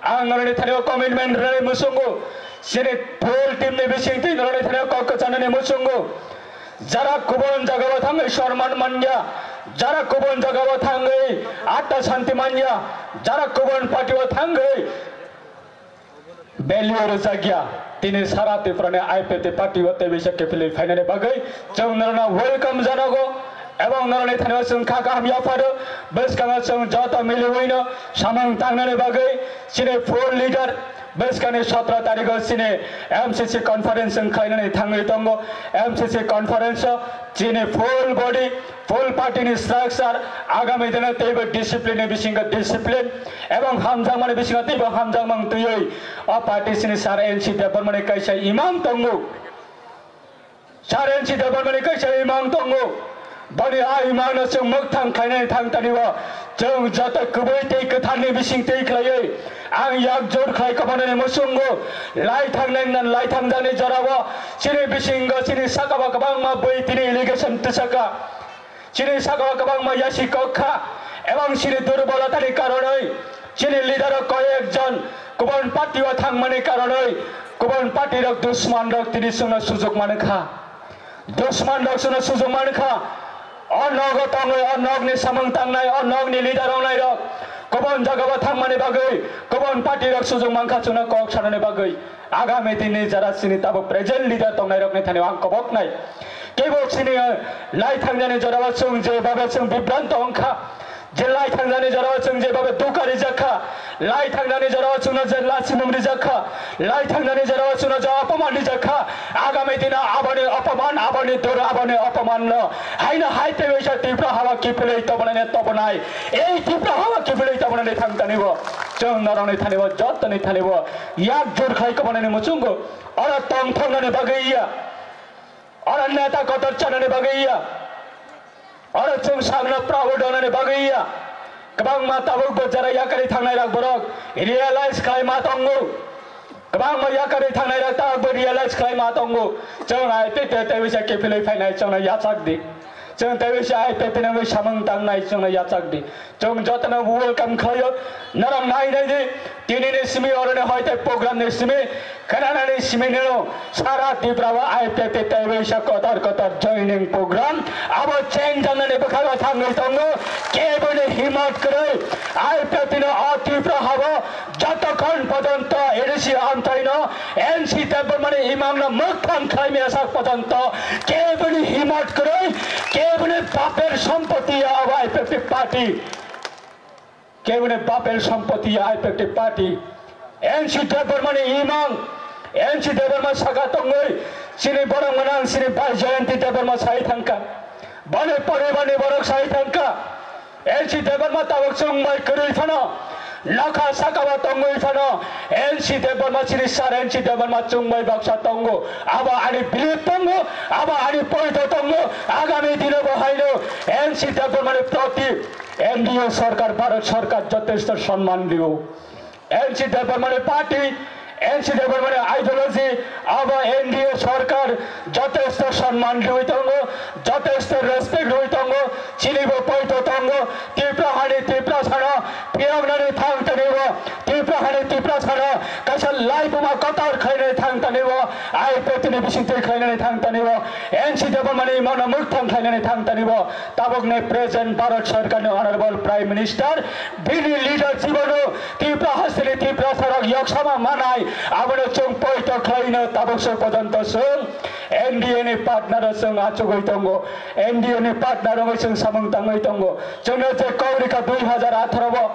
Ang norokni thani o commitment rwnani muchungo, chini full team ni bisingtwi norokni thani o kok kwchanani muchungo. Jara kubun jaga o thangwi sorman manya, jara kubun jaga o thangwi atta santi manya, jara kubun party o thangwi Belio rwjakya, tini sara Tripura ni I P F T party o tei bisa kiphilwi phainani bagwi chwng norokno welcome janago. Ebong norokni thani o chwng kha kaham yapharo, bwskango chwng joto miliwino samung tangnani bagwi chini full leader bwskangni sotro tarikho chini M C C conference chwng khlainani thangwi tongo. M C C conference o chini full body, full party ni structure agami dino teibo discipline ni bisingo discipline ebong hamjakmani bisingo teibo hamjakmang twiwi o party chini sir N C Debbarmani kaisa imang tongo. Sir N C Debbarmani kaisa imang tongo. Boni a imangno chwng mwkthang khlainani thang tani o. Chwng joto kwbwi tei kwtharni bising twi khlaiwi ang yak jor khlai kwphanani muchungo. Lai thangnai, lai thangjakni jorao chini bisingo chini sakao kwbangma bui tini allegation tisaka. Chini sakao kwbangma yasi kok kha, ebong chini durbolotani karonwi chini leader rok koyek jon kubun party o thangmani karonwi kubun party rok dusman rok tini chwngno sujuk mankha. Dusman rok chwngno sujuk mankha. O nogo tongwi, o nogni samung tangnai, o nogni leader wngnai rok kubun jagao thangmani bagwi kubun party rok sujuk mankha chwngno kok sanani bagwi. Agami dinni jara chini tabuk present leader tongnai rokni thani ang koboknai. Kebo chini, eh, lai thangjani jorao chwng je babe chwng bibranto wngkha, je lai thangjani jorao chwng je babe dukha rijakha, lai thangjani jorao chwngno je lachimung rijakha, lai thangjani jorao chwngno je apaman rijakha, agami dino aboni apaman, aboni dur, aboni apamanno haino hai tei waisa Tripura hawa kiphilwi tobonani tobonai, ei Tripura hawa kiphilwi tobonani thang tanibo chwng norokni thanibo jotoni thanibo yak jur khai kobanani muchungo oro tongthoknani bagwi ya. Oro neta kotor chanani bagwi ya, oro chwng sakno proud wngnani bagwi ya, kwbangma tabuk bo jara yakarwi thangnai rok borok realize khlai ma tongo, kwbangma yakarwi thangnai rok tabuk bo realize khlai ma tongo. Chwng hai tei tei tei wisa kiphilwi phainai chwngno yachak di, chwng tei wisa hai tei tei nangwi samung tangnai chwngno yachak di. Chwng jotono welcome khlaio. Norok nai nai di, tini ni simi oro ni hoi tei program ni simi, khana nani simi no sara Tripura o I P F T tei waisa kotor kotor joining program. Abo cheng janani bwkhago thangwi tongo. Kebo ni himot kwrwi I P F T no o Tripura habo jotokhon pojonto A D C amthai no N C Debbarmani imang no mwkthang khlaimaya sak pojonto kebo ni himot kwrwi, kebo ni baper sompoti ya abo I P F T party. Keboni bapel sompoti ya I P F T party. N C Debbarmani imang, N C Debbarma saka tongwi, chini borok mwnang, chini bai Jayanti Debbarma sai thangkha. Boni poribarni borok sai thangkha. N C Debbarma tabuk chwng bai kwrwi phano, nokha sakao tongwi phano, N C Debbarma chini sir N C Debbarma chwng bai baksa tongo. Abo ani belief tongo, abo ani poito tongo. Agami dino bo haino N C Debbarmani proti N D A sorkar, Bharat sorkar jotesto sonman dio. N C Debbarmani party, N C Debbarmani ideology, abo N D A sorkar jotesto sonman riwi tongo, jotesto respect riwi tongo, chini bo poito tongo, Tripura hani Tripura sano phiyoknani thang tanibo, Tripura hani Tripura sano kaisa laibuma kotor khlainani thang tanibo, I P F T ni bisingtwi khlainani thang tanibo, N C Debbarmani imangno mwkthang khlainani thang tanibo, tabukni present Bharat sorkarni honorable Prime Minister, bini leadership-o Tripura hasteni Tripura sarok yoksama manai, abono chwng poito khlaino tabuk se pojonto chwng N D A ni partner-o chwng achugwi tongo, N D A ni partner wngwi chwng samung tangwi tongo. Chwngno je kok rikha dui hazar atharo bo,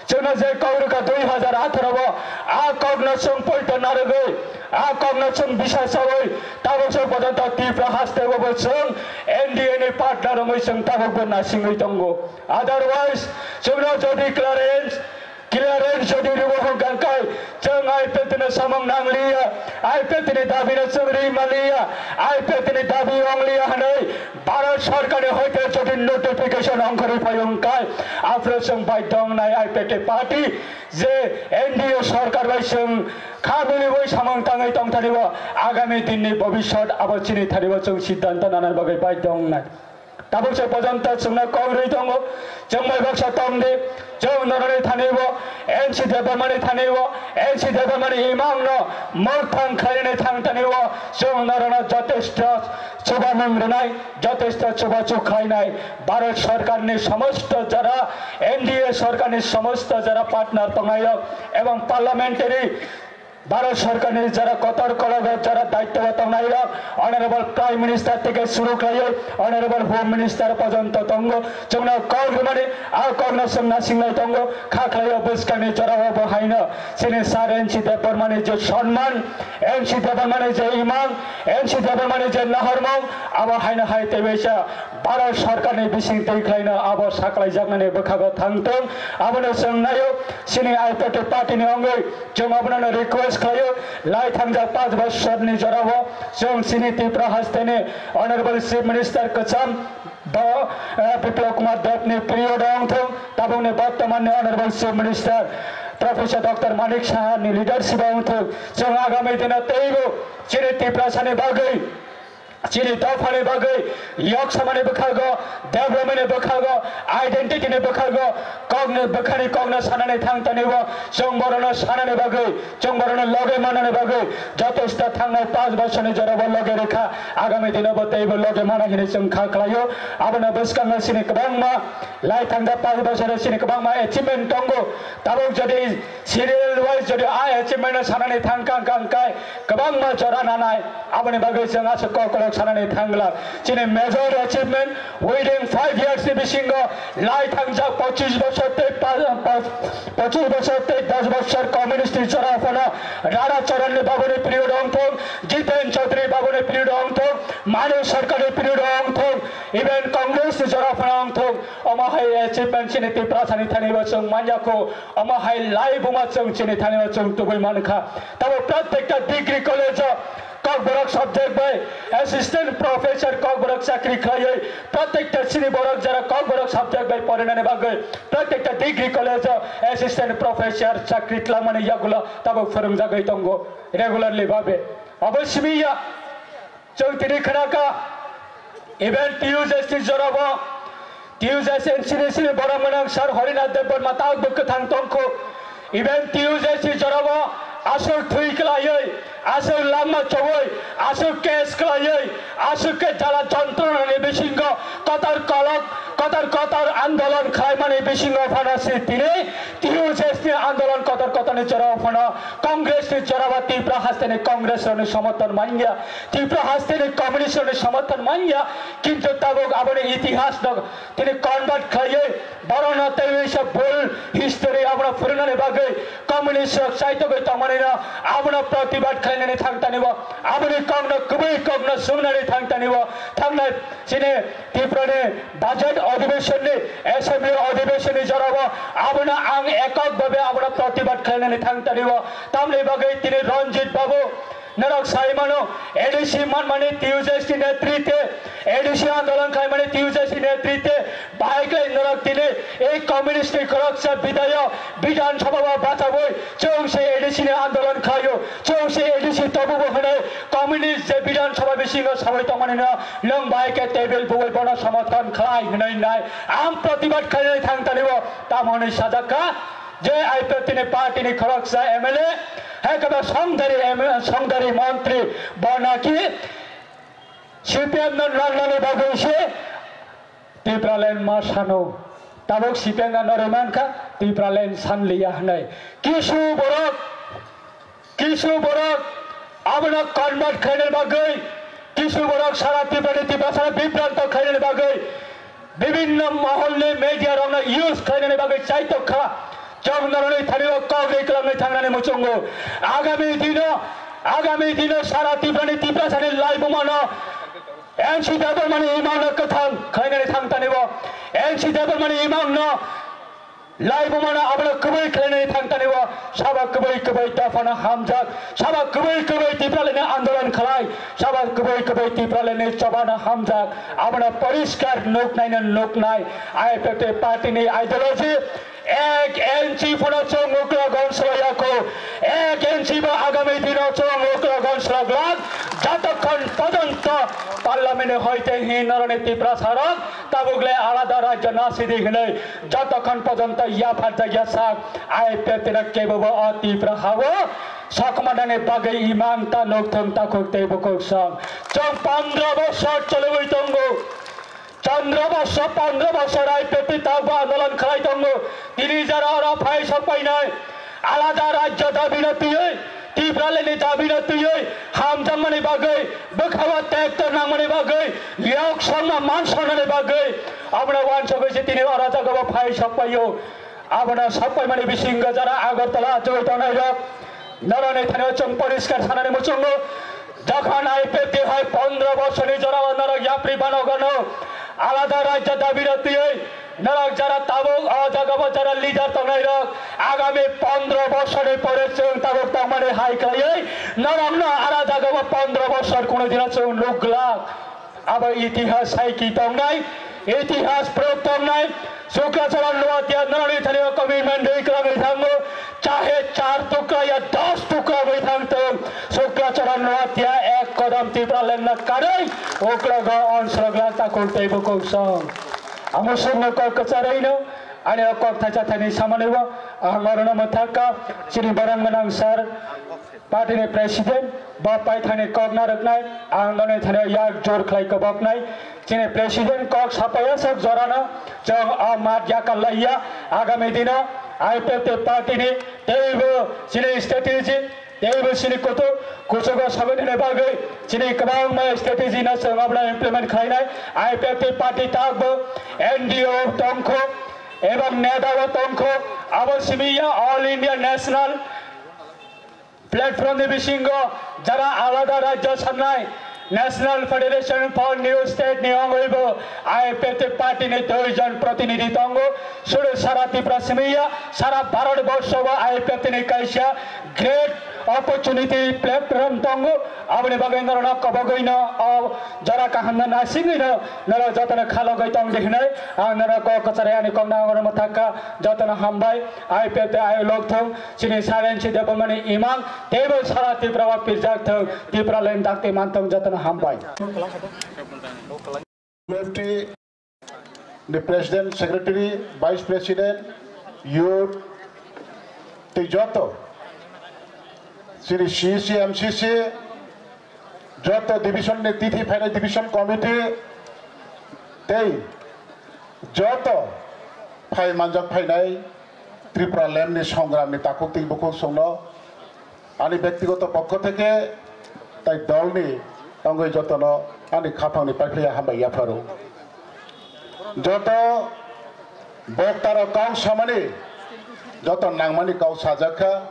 chwngno je kok rikha dui hazar atharo bo, a kokno chwng poito narwgwi, a kokno chwng bisa sawi, tabuk se pojonto Tripura hasteo bo chwng N D A ni partner wngwi chwng tabuk bo nasingwi tongo. Otherwise, chwngno jodi clearance, clearance jodi rwwi hwnkha khe, chwng I P F T no samung nangliya, I P F T ni dabi no chwng rwi manliya, I P F T ni dabi wngliya hwnwi Bharat sorkar ni hoite jodi notification ongkhorwi phai hwnkha khe, aphuru chwng baidhyo wngnai I P F T party je N D A sorkar bai chwng kha miliwi samung tangwi tongthanibo, agami dinni bobiswt abo chini thanibo chwng siddhanto nanani bagwi baidhyo wngnai. Tabuk se pojonto chwngno kok rwi tongo, chwng bai baksa tong di, chwng norokni thanibo, N C Debbarmani thanibo, N C Debbarmani imangno mwkthang khlainani thang tanibo, chwng norokno jotesto chubamung rwnai, jotesto chubachu khlainai, Bharat sorkarni somosto jara, N D A sorkarni somosto jara partner tongnai rok, ebong parliamentary Bharat Sarkarni jara kotor kologo jara daityo tongnai rok, Honorable Prime Minister theke suru khlaiwi Honorable Home Minister pojonto tongo. Chwngno kok rwmani, a kokno chwng nasinglai tongo. Kha khlaio bwskangni jorao bo haino chini Sir N C Debbarmani je sonman, N C Debbarmani je imang, N C Debbarmani je nahormung, abo haino hai teibaisa Bharat Sarkarni bising twi khlaino abo saklaijaknani bwkhago thangtong. Abono chwng naio, chini I P F T partyni wngwi chwng abono request khlaio, lai thangjak panch bosorni jorao chwng chini Tripura hasteni Honorable Chief Minister kwcham bo, eh, Biplab Kumar Debni period o wngthung, tabukni bortomanni Honorable Chief Minister Professor Doctor Manik Sahani leadership o wngthung, chwng agami dino teibo chini Tiprasani bagwi, chini dophani bagwi, yok samani bwkhago, development ni bwkhago, identity ni bwkhago, kokni bwkhani kokno sanani thang tanibo, chwng borokno sanani bagwi, chwng borokno loge manani bagwi, joto sta thangnai panch bosorni jorabo loge rwkha, agami dinobo teibo loge mana hinwi chwng kha khlaio. Abono bwskango chini kwbangma lai thangjak panch bosoro chini kwbangma achievement tongo, tabuk jodi serial wise jodi a achievement no sanani thang kang kang kai kwbangma jora nanai, aboni bagwi chwng aswk kokrok sanani thang glak. Chini major achievement within five years ni bisingo lai thangjak pochis bosor tei pa-, pa-, pochis bosor tei dos bosor communist ni jora phano Rana Charan ni babuni period wngthung, Jiten Chaudhary babuni period wngthung, Manu Sarkar ni period wngthung, even Congress ni jora phano wngthung, omo hai achievement chini Tiprasani thani bo chwng manya kho. Omo hai lai buma chwng chini thani o chwng tubui man kha. Tabo protekta degree college o Kokborok subject bai assistant professor Kokborok chakri khlaiwi protekta chini borok jara Kokborok subject bai porinani bagwi protekta degree college o assistant professor chakri twlangmani yagulo tabo phwrwngjagwi tongo regularly babe. Abo simi ya. Chwng tini khwnakha, even T U J S ni jorabo, T U J S N C ni sini borok mwnang Sir Harinath Debbarma tabukbo kwthang tongkho. Even T U J S ni jorabo aswk thwi kwlaiwi, aswk langma chowui, aswk case kwlaiwi, aswk khe jala jontronani bisingo kotor kolok, kotor kotor andolon khlaimani bisingo phano se tini T U J S ni andolon kotor kotorni jorao phano Congress ni jorabo Tripura hasteni Congress rokni somorthon manya. Tripura hasteni communist rokni somorthon manya, kintu tabuk aboni itihas no tini convert khlaiwi borokno teiwi sa bul history abono phwrwngnani bagwi communist rok chaitogwi tongmani no abono protibad khlainani thang tani bo, aboni kokno kwbwi kokno swngnani thang tani bo, thangnai chini Tripura ni budget adhibeshon ni assembly adhibeshon ni jorao abono ang ekok bhabe abono protibad khlainani thang tani bo, tamni bagwi tini Ranjit Babu Norok sai mano, A D C manmani T U J S ni netritwe, A D C andolon khaimani T U J S ni netritwe, bahai khlai norok tini ei communist ni khoroksa bidhayo Bidhan Sabha o bachabwi chwng se A D C ni andolon khlaio, chwng se A D C tobubo hwnwi communist je Bidhan Sabha bisingo sawi tongmani no nwng bahai khe table bui bono somorthon khlai hwnwi nai ang protibad khlainai thang tani bo tamo hwnwi sajak kha. Je I P F T ni party ni khoroksa M L A, hai khe ba songdari M L A, songdari montri, bo naki C P M no nangnani bagwi se Tipraland ma sano. Tabuk C P M no norwi mankha, Tipraland sanliya hwnwi. Kisu borok, kisu borok abono convert khlaina bagwi, kisu borok sara Tripura ni Tiprasa bibranto khlaina bagwi, bibinno mohol ni media rok no use khlainani bagwi chaitok kha. Chwng noroni thani o kok rwi kwlangwi thangnani muchungo. Agami dino, agami dino sara Tripura ni Tiprasa ni laibuma no N C Debbarma ni imang no kwthang khlainani thang tani bo. N C Debbarma ni imang no laibuma no abono kwbwi khlainani thang tani bo. Sabo kwbwi kwbwi dophano hamjak. Sabo kwbwi kwbwi Tipraland ni andolon khlai. Sabo kwbwi kwbwi Tipraland ni chobano hamjak. Abono poriskar nuknai no nuknai. I P F T party ni ideology ek inchi phano chwng ukla gonchla yakho. Ek inchi bo agami dino chwng ukla gonchla glak. Jotokhon pojonto parliament ni hoite hin noroni Tiprasa rok tabuk le alada rajyo nasidi hinwi jotokhon pojonto yapharjakya sak I P F T no kebobo o Tripura hao sakmanani bagwi imang ta nukthung takhuk tei bukhuk song. Chwng pondro bosor chologwi tongo. Pondro bosor, pondro bosor I P F T tabuk andolon khlai tongo. Tini jara oro phai sok painai. Alada rajyo dabi no twiwi. Tipralani dabino twiwi hamjakmani bagwi, bwkhao tekto nangmani bagwi, yok songma man songnani bagwi, abono wansugwi se tini oro jagao phai sokpaio. Abono sokpaimani bisingo jara Agartala achugwi tongnairok, norokni thani chwng poriskar sanani muchungo, jokhon I P F T hai pondro bosorni jorao norok yapri banogano alada rajya dabino twiwi, norok jara tabuk o jagao jara leader tongnairok, agami pondro bosorni pore chwng tabuk tongmani hai khlaiwi norokno ara jagao pondro bosor kunu dino chwng nukglak. Abo itihas saiki tongnai, itihas proof tongnai. Suklacharan Noatia norokni thani commitment dei kwlangwi thango, chahe char tukra ya dos tukra bai thang tong. Suklacharan Noatia ek kodam Tipraland na karwi uklogo onsorok lang takuk tei bukung song. Amo songno kok kwcharwi no ani o kok thaisa thani samani bo ang orono mwthakka chini borang gwnang sir party ni president bo paithani kok narwknai ang noni thani yak jor khlai koboknai. Chini president kok sapaya sok jorano chwng o mat yakal laiya. Agami dino I P F T party ni teibo chini strategy, teibo chini kutuk kuchugo sabaini bagwi chini kwbangma strategy no chwng abono implement khlainai. I P F T party takbo N D O tongkho ebong neta bo tongkho, abo simi ya All India National Platform ni bisingo jara alada rajyo sanai National Federation for New State ni ongwibo I P F T party ni dui jon protinidhi tongo. Sudu sara Tripura simiya sara Bharat borsho bo I P F T ni kaisa great opportunity platform tongo. Aboni bagwi norokno kobogwino o jora kaham no nasingwino norok jotono khalogwi tong di hinwi ang norok kok kwchari ani kok nangorokno thakha. Jotono hambai. I P F T ayolok thung, chini Sarensi Debbarmani imang, teibo sara Tripura o pirjak thung, Tipraland dakti man thung, jotono hambai. Lefty ni President, Secretary, Vice President, Youth, tei joto chini C C, M C C, joto division ni titi phainai division committee tei joto phai manjak phainai Tripura Land ni songram ni takhuk tei bukhuk songno ani bektigoto pokho theke tai dol ni tongwi jotono ani khaphang ni paiphlaiya hambai yapharo. Joto bokta rok kok samani joto nangmani kok sajak kha.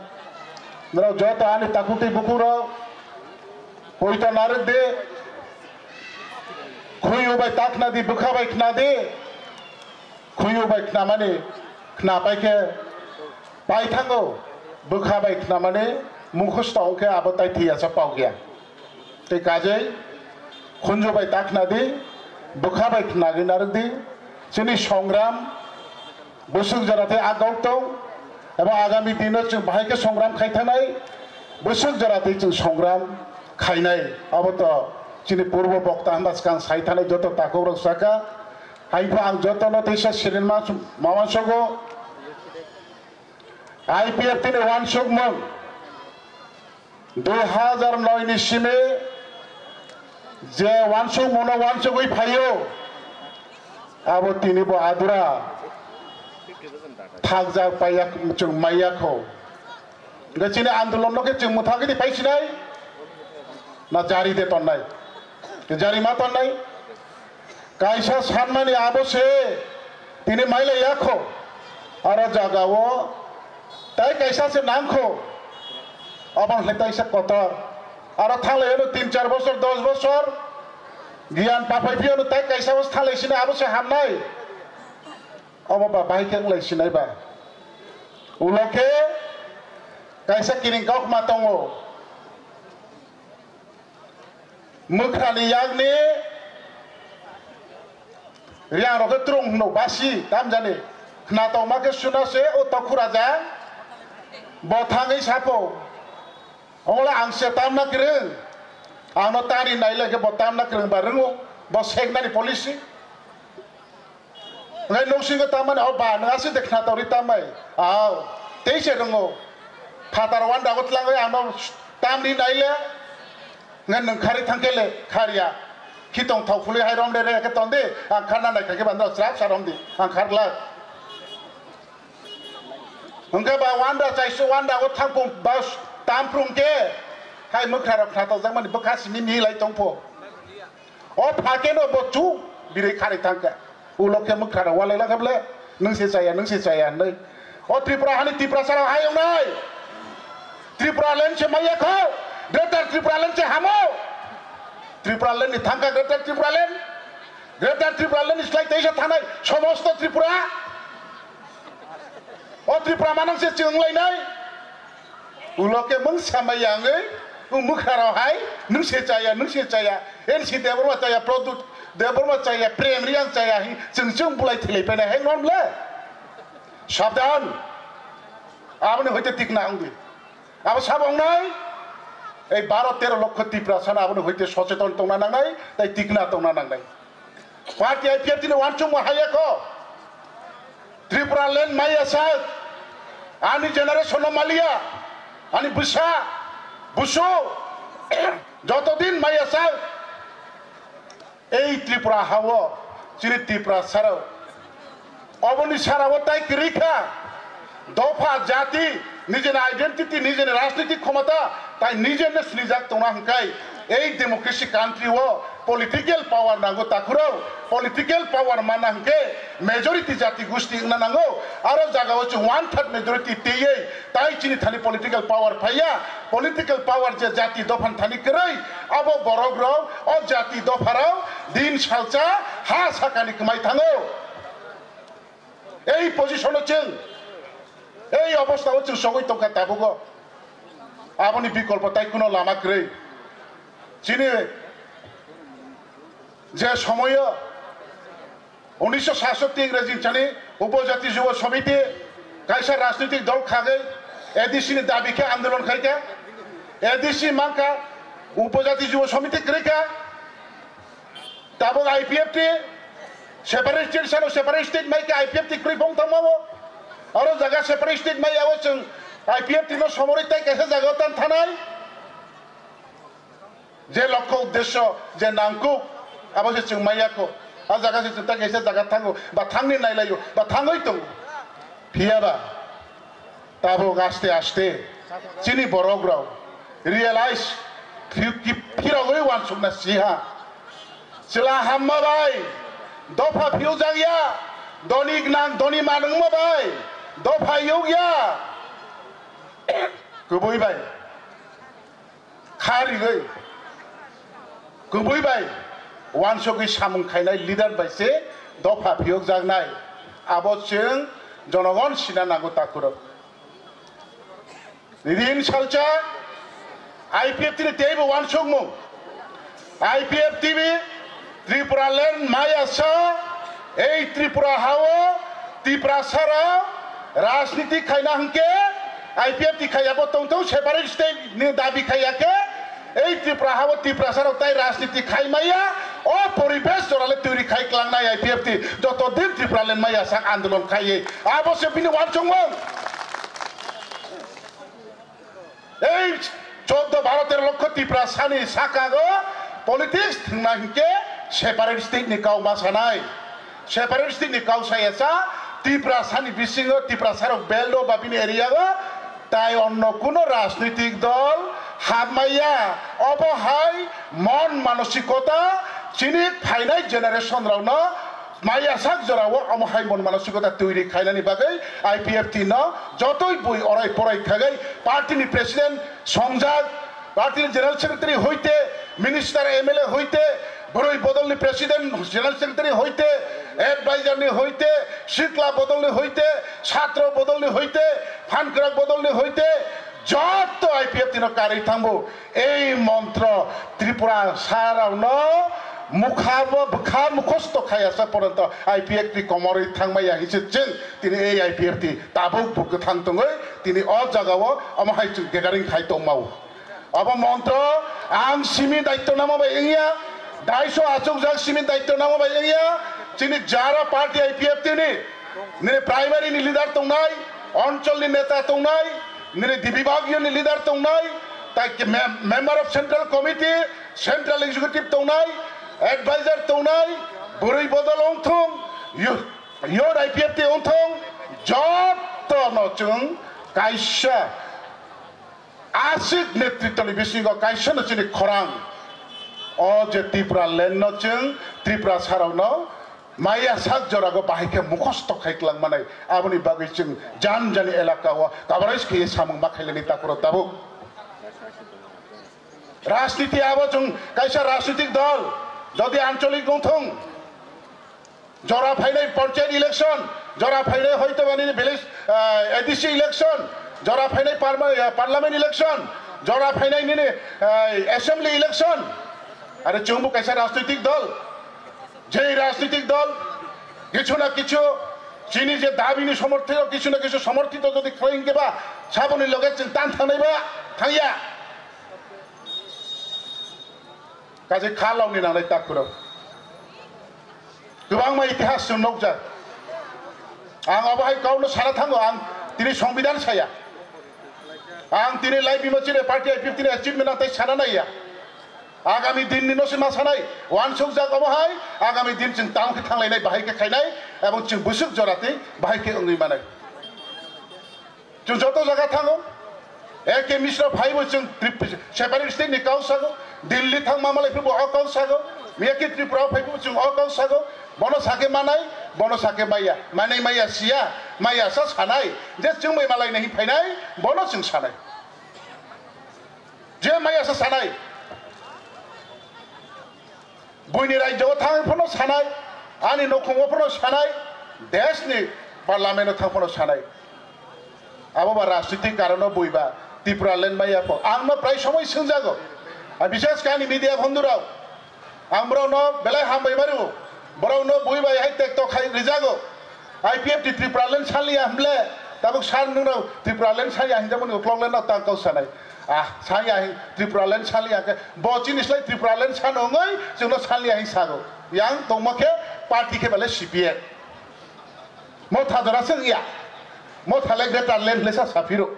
Norok joto ani takhuk tei bukhuk rok poito narwk di, khuyung bai ta khna di, bwkha bai khna di, khuyung bai khnamani khna pai khe pai thango, bwkha bai khnamani mukhusto wng khe abo tai thwi ya sa pau ya. Tei kajai khunju bai ta khna di, bwkha bai khnagwi narwk di, chini songram bwswk jora tei agok tong, eba agami dino chwng bahai khe songram khai thanai, bwswk jora tei chwng songram khainai, abo to chini purbo bokta hwnba swkang sai thanai joto takhuk rok saka. Haikhe ang jotono teisa sirinma mawansogo I P F T ni wansukmung. Dui hazar noi ni simi je wansukmungno wansugwi phaio, abo tini bo adura thakjak paiya, chwng maiya kho. Hwnkhe chini andolonno khe chwng mwthagwi di paisinai na jari de tonnai? Jari ma tonnai? Kaisa sanmani abo se tini mailaiya kho. Aro jagao tai kaisa se nang kho. Obo hwnkhe taisa kotor. Aro thanglai ano tin char bosor, dos bosor giyan papai phiyano tai kaisa o thanglai sini abo se hamnai. Obo ba bahai khe wnglai sinai ba. Ulo khe kaisa kiring kok ma tongo. Mwkhrani yakni riyang rok khe trung hwno basi tamjani. Khna tongma khe suna se o tokhura ja. Bo thangwi sapo. Ongla ang se tamna kwrwng. Angno tani nailai khe bo tamna kwrwng ba rwngo. Bo seknani policy. Ngai noksingo tamani o ba nwng aswk de khna tongri tambai. Aw, tei se rwngo. Phatar wanda o tlangwi ano tamni naile. Ngai nwng khari thangkele kharya. Khitong thok phului hai romde re khe tongdi. Ang kharna nai kha khe bandra srap sa romdi. Ang kharla. Hwnkhe ba wanda chaisu wanda o thangpung ba Tamprung khe hai mwkhrarok khna tokjakmani bwkha simi milai tongpho. O phakeno bo chu birwi kharwi thangkha. Ulo khe mwkhrarok walai lakha ble, nwng se chaya, nwng se chaya hwnwi. O Tripura hani Tiprasarok hai wngnai. Tripura land se maya kho, Greater Tripura land se hamo. Tripura land ni thangkha Greater Tripura land. Greater Tripura land ni slai teisa thanai somosto Tripura. O Tripura manang se chwng lainai. Ulo khe mung samai yangwi, u mwkhrarok hai, nwng se chaya, nwng se chaya, N C Debbarma chaya, Pradyut Debbarma chaya, Prem Reang chaya, hi chwng chwng bulai thilai paina hai non ble. Sabdan. Aboni hoite tikna wngdi. Abo sabo wngnai, ei baro tero lokho Tiprasano aboni hoite socheton tongna nangnai, tai tikna tongna nangnai. Party I P F T ni uansukma haya kho. Tripura land maya sak. Ani generation no maliya. Ani bwsa, busu. Joto din maya sak. Ei Tripura hao, chini Tiprasarok. Oboni sarao tai kwrwi kha. Dopha, jati, nijeni identity, nijeni rajnitik khomota, tai nijeno sinijak tongna hwnkhe, ei democracy country o political power nango takhurok, political power mana hwnkhe majority jati gusti wngna nango, aro jagao chwng one third majority twiwi tai chini thani political power phaiya, political power je jati dophani thani kwrwi, abo borok rok o jati dopharok din salsa ha sakani kwmai thango. Ei position o chwng, ei obostha o chwng sogwi tongkha tabugo. Aboni bikolpo tai kuno lama kwrwi. Chini je somoyo unisho sasoti Ingrajini chani Upojati Jubo Somiti kaisa rajnitik dol khagwi A D C ni dabi khe andolon khaikha, A D C mankha, Upojati Jubo Somiti kwrwikha. Tabuk I P F T separate state sano separate state mai khe I P F T kwrwi phone tongma bo. Aro jaga separate state mai yawo chwng I P F T no somorwi tai kaisa jaga o tan thanai. Je lokho uddesho je nangkuk abo se chwng maya kho. A jaga se chwng ta kaisa jaga thango ba thangni nailaio ba thangwi tongo. Phiya ba tabuk aste aste chini borok rok realize phi-, ki-, phirogwi uansukna siha. Chwla hamma bai dopha phiyokjakya, doni gwnang doni manwngma bai dopha yokya. Kubui bai kha rigwi kubui bai uansugwi samung khainai leader bai se dopha phiyokjaknai. Abo chwng jonogon sina nango takhurok. Rin salcha I P F T ni teibo uansukmung. I P F T ni Tripura land maya sa, ei Tripura hao Tiprasarok rajniti khaina hwnkhe I P F T khaiya bo tongthok, separate state ni dabi khaiya khe ei Tripura hao Tiprasarok tai rajniti khai maya, o poribesh jorale turi khai klangnai I P F T joto din Tripura land maya sak andolon khaiwi abo se bini uansukmung. Ei choddo baro tero lokho Tiprasani sakago politics thwngna hinkhe separate state ni kau ma sanai. Separate state ni kau saya sa Tiprasani bisingo Tiprasarok belt o ba bini area o tai onno kuno rajnitik dol hapmaya. Obo hai mon manosikota chini phainai generation rokno maya sak jorao omo hai mon manosikota twi ri khainani bagwi I P F T no jotoi bui orai porai khagwi party ni president songjak, party ni general secretary hoite, minister M L A hoite, bwrwi bodol ni president general secretary hoite, advisor ni hoite, sikla bodol ni hoite, satro bodol ni hoite, phankrak bodol ni hoite, jotto I P F T no karwi thangbo. Ei montro Tripura sarokno mukha bo bwkha mukhosto khayasa poronto I P F T komorwi thangmaya hinse chwng tini ei I P F T tabuk bo kwthang tongwi tini o jagao omo hai chwng gathering khai tongmao. Abo montro ang simi daityo namo bai wngya, daiso achukjak simi daityo namo bai wngya, chini jara party I P F T ni nini primary ni leader tongnai, onchol ni neta tongnai, nini dibibagyo ni leader tongnai, tai ki mem-, member of central committee, central executive tongnai, advisor tongnai, bwrwi bodol wngthung, youth, youth I P F T wngthung, jotto no chwng kaisa, Aswk netritwni bisingo kaisano chini khorang. O je Tripura land no chwng Tripura sarokno maya sak jorago bahai khe mukhosto khai twlang manai. Aboni bagwi chwng jan jani elaka o coverage khe samung ma khailani takhoro tabuk. Rajniti abo chwng kaisa rajnitik dol, jodi ancholik wngthung, jora phainai panchayat election, jora phainai hoito ba nini village, ah, A D C election, jora phainai parma-, ah, parliament election, jora phainai nini, ah, assembly election. Are chwngbo kaisa rajnitik dol, jei rajnitik dol kichu na kichu chini je dabini somorthito, kichu na kichu somorthito jodi khlai hwnkhe ba saboni loge chwng tan thangnai ba thangya. Kaje kha launi nangnai takhurok. Kwbangma itihas chwng nukjak. Ang abo hai kauno sana thango, ang tini songbidan saya. Ang tini lai bima chini party I P F T ni achievement ang tai sana naiya. Agami din ni no se ma sanai, wansukjak omo hai, agami din chwng tamo khe thanglainai, bahai khe khainai, ebong chwng bwswk jora tei bahai khe wngwi manai. Chwng joto jaga thango. A K Mishra phaibo chwng Trip-, separate state ni kau sago. Delhi thangma malai phaibo o kau sago. Miyake Tripura phaibo chwng o kau sago. Bono sake manai, bono sake maya. Manai maya siya, maya sa sanai. Je chwng bai malai nahi phainai, bono chwng sanai. Je maya sa sanai. Buini rajyo o thang phano sanai, ani nukhung o phano sanai, desh ni parliament o thang phano sanai. Abo ba rajnitik karon o bui ba Tripura land maya pho. Ang no prai somoi swngjago. A bishes khe ani media bondhu rok. Ang borok no belai hambai mari o. Borok no bui bai hai tek tok khai rijago. I P F T Tripura land saliya hwnle, tabuk sir nwng no Tripura land saliya hinjak mani uklok land no tang kau sanai. Ah, sanya hin Tripura land saliya khe, bo chini slai Tripura land sano wngwi chwngno saliya hin sago. Yang tongma khe party khe bale C P M. Motha jora se wngya. Motha le greater land le sa saphiro.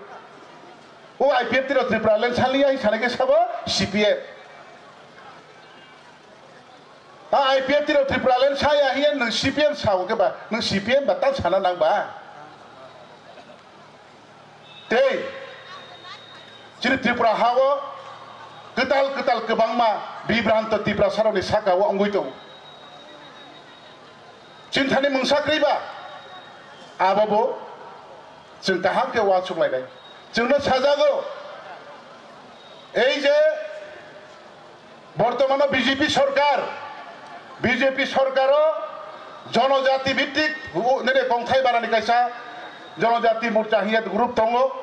O I P F T ro Tripura land saliya hin sanai khe sabo C P M. A I P F T rok Tripura land saya hiya nwng C P M sao khe ba, nwng C P M ba tang sana nang ba? Tei chini Tripura ha o kwtal kwtal kwbangma bibranto Tiprasa rokni saka o wngwi tongo. Chinthani mungsa kwrwi ba? Abo bo chwng kaham khe uansuk lainai. Chwngno sajago, ei je bortomano B J P sorkar, B J P sorkaro jonojati bhittik u-, nini kongthai barani kaisa jonojati morcha hiya group tongo,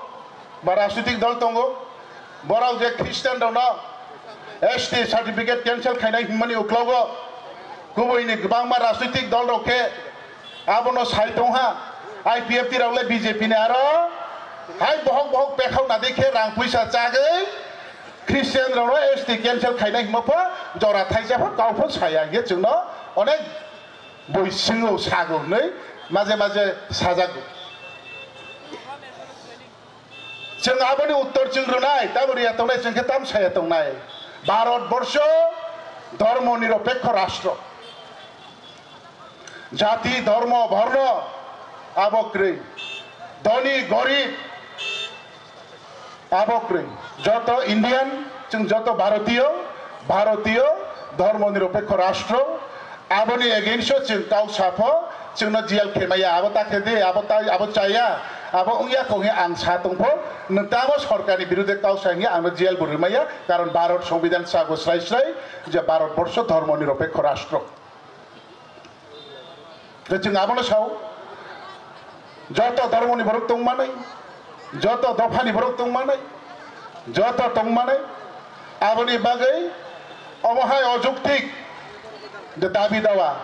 ba rajnitik dol tongo. Borok je Christian rokno S T certificate cancel khainai hwnmani uklogo, kubuini kwbangma rajnitik dol rok khe abono sai tongha. I P F T rok le B J P ni aro hai bohok bohok pekhok nadei khe rang puisa chagwi Christian rokno S T cancel khainai hwnma pho jora thaisa pho kau pho saya hinkhe chwngno onek boi swngo sago hwnwi maje maje sajago. Chwng aboni uttor chwng rwnai, tamo riya tongnai, chwng khe tam saya tongnai. Bharat borsho dhormo niropekho rastro. Jati, dhormo, borno abo kwrwi. Dhoni, gorib abo kwrwi. Joto Indian, chwng joto Bharatiyo, Bharatiyo dhormo niropekho rastro. Aboni against o chwng kau sa pho, chwngno jail khe maya, abo ta khe di, abo ta, abo chaya, abo wngya kok he ang sa tong pho, nwng tamo sorkarni birude kau sa hiya angno jail bo rwmaya, karon Bharat Songbidan sago srai srai je Bharat borsho dhormo niropekho rastro. Tei chwng abono sao, joto dhormoni borok tongmanai, joto dophani borok tongmanai, joto tongmanai, aboni bagwi omo hai ojuktik je dabi dawa,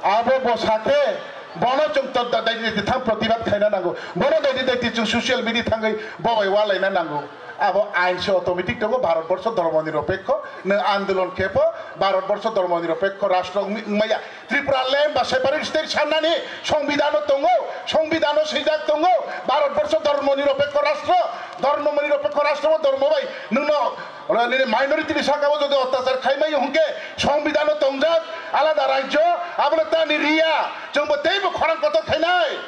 abo bo sakhe bono chwng to da-, daini daiti thang protibad khaina nango, bono daini daiti chwng social media thangwi bo bai walaina nango. Abo ain se automatic tongo, Bharat borsho dhormo niropekho, nwng andolon khe pho Bharat borsho dhormo niropekho rastro wng-, wngmaya. Tripura land ba separate state sanani songbidano tongo, songbidano swijak tongo, Bharat borsho dhormo niropekho rastro, dhormo niropekho rastro bo dhormo bai nwngno, oro nini minority ni saka o jodi otyachar khaimai hwnkhe songbidano tongjak alada rajyo, abono tani riya, chwngbo teibo khorang kotor khainai.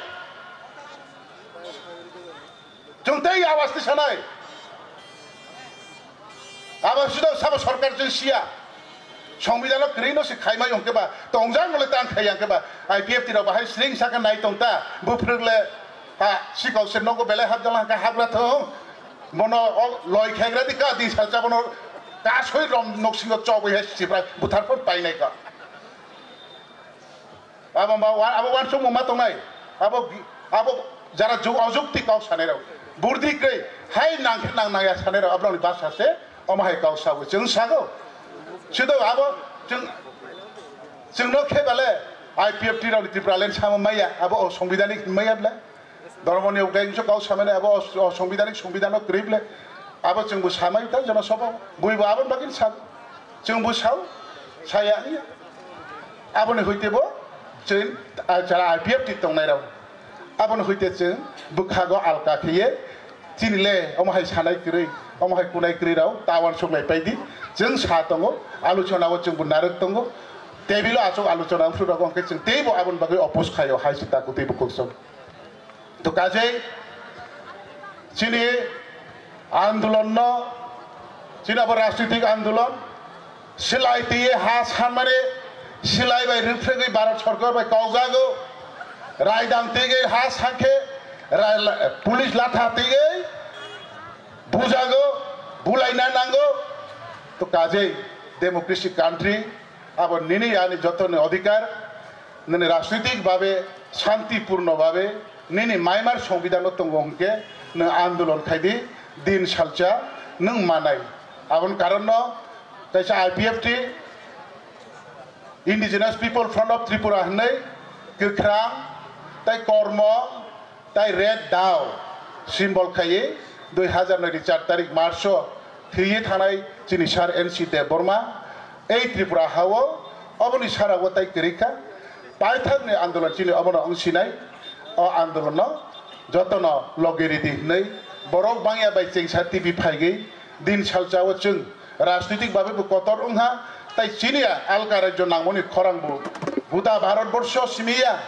Chwng tei awas ni sanai. Abo sudo sabo sorkar chwng siya. Songbidano kwrwi no se khaimai hwnkhe ba, tongjak no le tang khai hwnkhe ba, I P F T rok bahai sring sakha nai tong ta, buphrwk le, ha, sikau se nogo belai hapjala hwnkhe hagra thung. Bono o loi khegra di ka, di salsa bono kasoi rom noksingo chobwi hai sibra buthar phor painai ka. Abo ma wa-, abo wansukmung ma tongnai. Abo, abo jara ju-, ojukti kok sanai rok. Burdi kwrwi, hai nang khe nang nang ya sanai rok, abrokni basa se, omo hai kok sago. Chwng sago. Sudo abo chwng, chwngno khe bale I P F T rokni Tipraland sama maya, abo o songbidhanik maya bla. Dhormoni udaingso kok samani abo o, o songbidhanik songbidhano kwrwi bla. Abo chwngbo samai ta jana sobo. Buibo aboni bagwi sa. Chwngbo sao, saya ya. Aboni hoite bo chwng, ah, jara I P F T tongnai rok. Aboni hoite chwng bwkhago alka khiye chini le omo hai sanai kwrwi, omo hai kunai kwrwi rok ta uansuk lai paidi. Chwng sa tongo, aluchona o chwngbo narwk tongo. Table o achuk aluchona wngsu rok hwnkhe chwng teibo aboni bagwi oppose khaio hai se ta kutui bukhuk song. To kajei chini andolon no, chini abo rajnitik andolon, silai twi ha sanmani, silai bai rwphregwi Bharat Sarkar bai kokjago, raidang twi ha sankhe, rai-, police latha twi bujago, bulaina nango. To kajei democracy country, abo nini ani jotoni odhikar, nini rajnitik babe, santipurno babe, nini maimar songbidhanno tongo hwnkhe, nwng andolon khaidi, din salcha nwng manai. Aboni karonno kaisa I P F T, Indigenous People Front of Tripura hwnwi kwkhrang tei kormo, tai red dao symbol khaiwi dui hazar noi ni char tarik March o thwiwi thanai chini sir N C Debbarma ei Tripura hao oboni sara o tai kwrwi kha. Paithakni andolon chini obono wng sinai, o andolonno jotono logi ridi hwnwi borok bangya bai chengsa T V phaigwi din salcha o chwng rajnitik babe bo kotor wngha, tai chini alka rajyo nangmani khorang bo goda Bharat borsho simiya.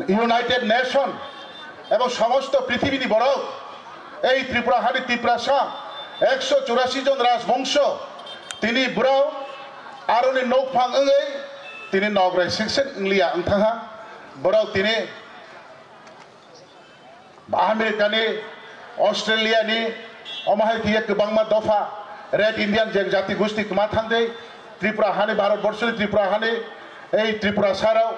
United Nation ebong somosto prithibini borok ei Tripura hani Tiprasa ekso churasi jon rajbongso tini borok aroni nokphang wngwi tini nograi siksen wngliya wngthangha. Borok tini America ni, Australia ni, omo hai khe kwbangma dopha Red Indian je jati gosti kwma thangdi, Tripura hani, Bharat borso ni Tripura hani, ei Tripura sarao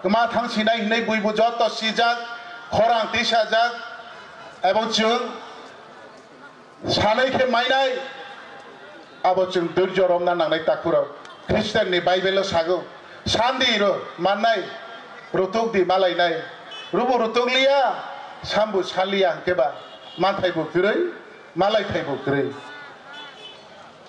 kwma thang sinai hinwi buibu joto sijak, khorang tisajak, ebong chwng sanai khe mainai, abo chwng dhorjo romna nangnai takhurok. Christian ni Bible o sago, sandi rw mannai, rutuk di malainai, rubu rutuk liya, sambu saliya hwnkhe ba, manthai bo kwrwi, malai thai bo kwrwi.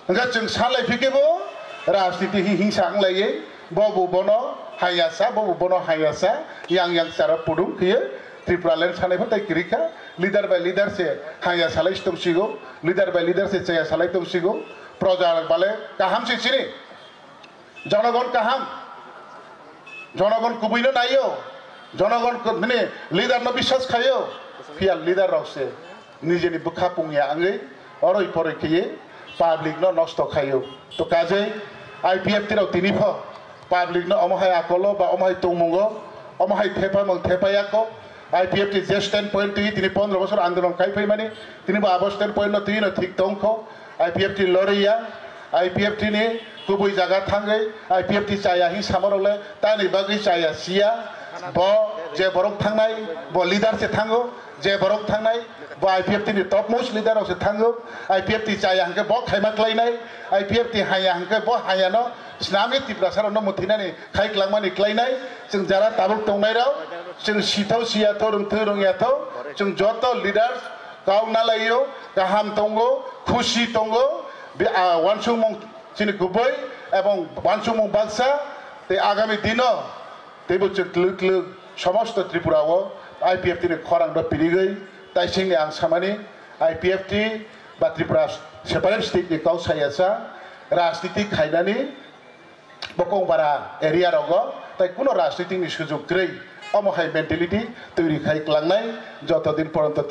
Hwnkhe chwng salai phikhe bo rajniti hi hingsa wnglaiwi, bo bo bono haya sa, bo bo bono haya sa, yang yang chara pudung khiye Tripura land sanai pha tai kwrwi kha, leader by leader se haya salai tong sigo, leader by leader se chaya salai tong sigo, proja bale kaham se chini, jonogon kaham, jonogon kubui no naio, jonogon ku-, bini leader no biswas khaio, phiya leader rok se nijeni bwkha pungya wngwi oroi poroi khiye public no nosto khaio. To kajei I P F T rok tini pho public no omo hai akolo ba omo hai tongmungo, omo hai thepamung thepayako. I P F T je stand point twi tini pondro bosor andolon kai phaimani, tini bo abo stand point no twi no thik tongkho. I P F T loriya, I P F T ni kubui jaga thangwi I P F T chaya hin samarok le tani bagwi chaya siya. Bo je borok thangnai, bo leader se thango, je borok thangnai, bo I P F T ni topmost leader rok se thango. I P F T chaya hwnkhe bo khaima klainai, I P F T haya hwnkhe bo hayano snamwi Tiprasa rokno mwthinani khai klangmani klainai. Chwng jara tabuk tongnai rok, chwng sitho siyatho, rwngtho rwngyathw, chwng joto leaders kok nalaio, kaham tongo, khusi tongo, bi-, a, wansukmung chini kubui ebong wansukmung baksa, tei agami dino teibo chwng twlwk twlwk somosto Tripura o I P F T ni khorang no pirigwi taisingni ang samani I P F T ba Tripura separate state ni kok saya sa rajniti khainani Bokong bara area rogo tai kuno rajnitik ni sujog kwrwi, omo hai mentality twi rwkhai klangnai joto din poronto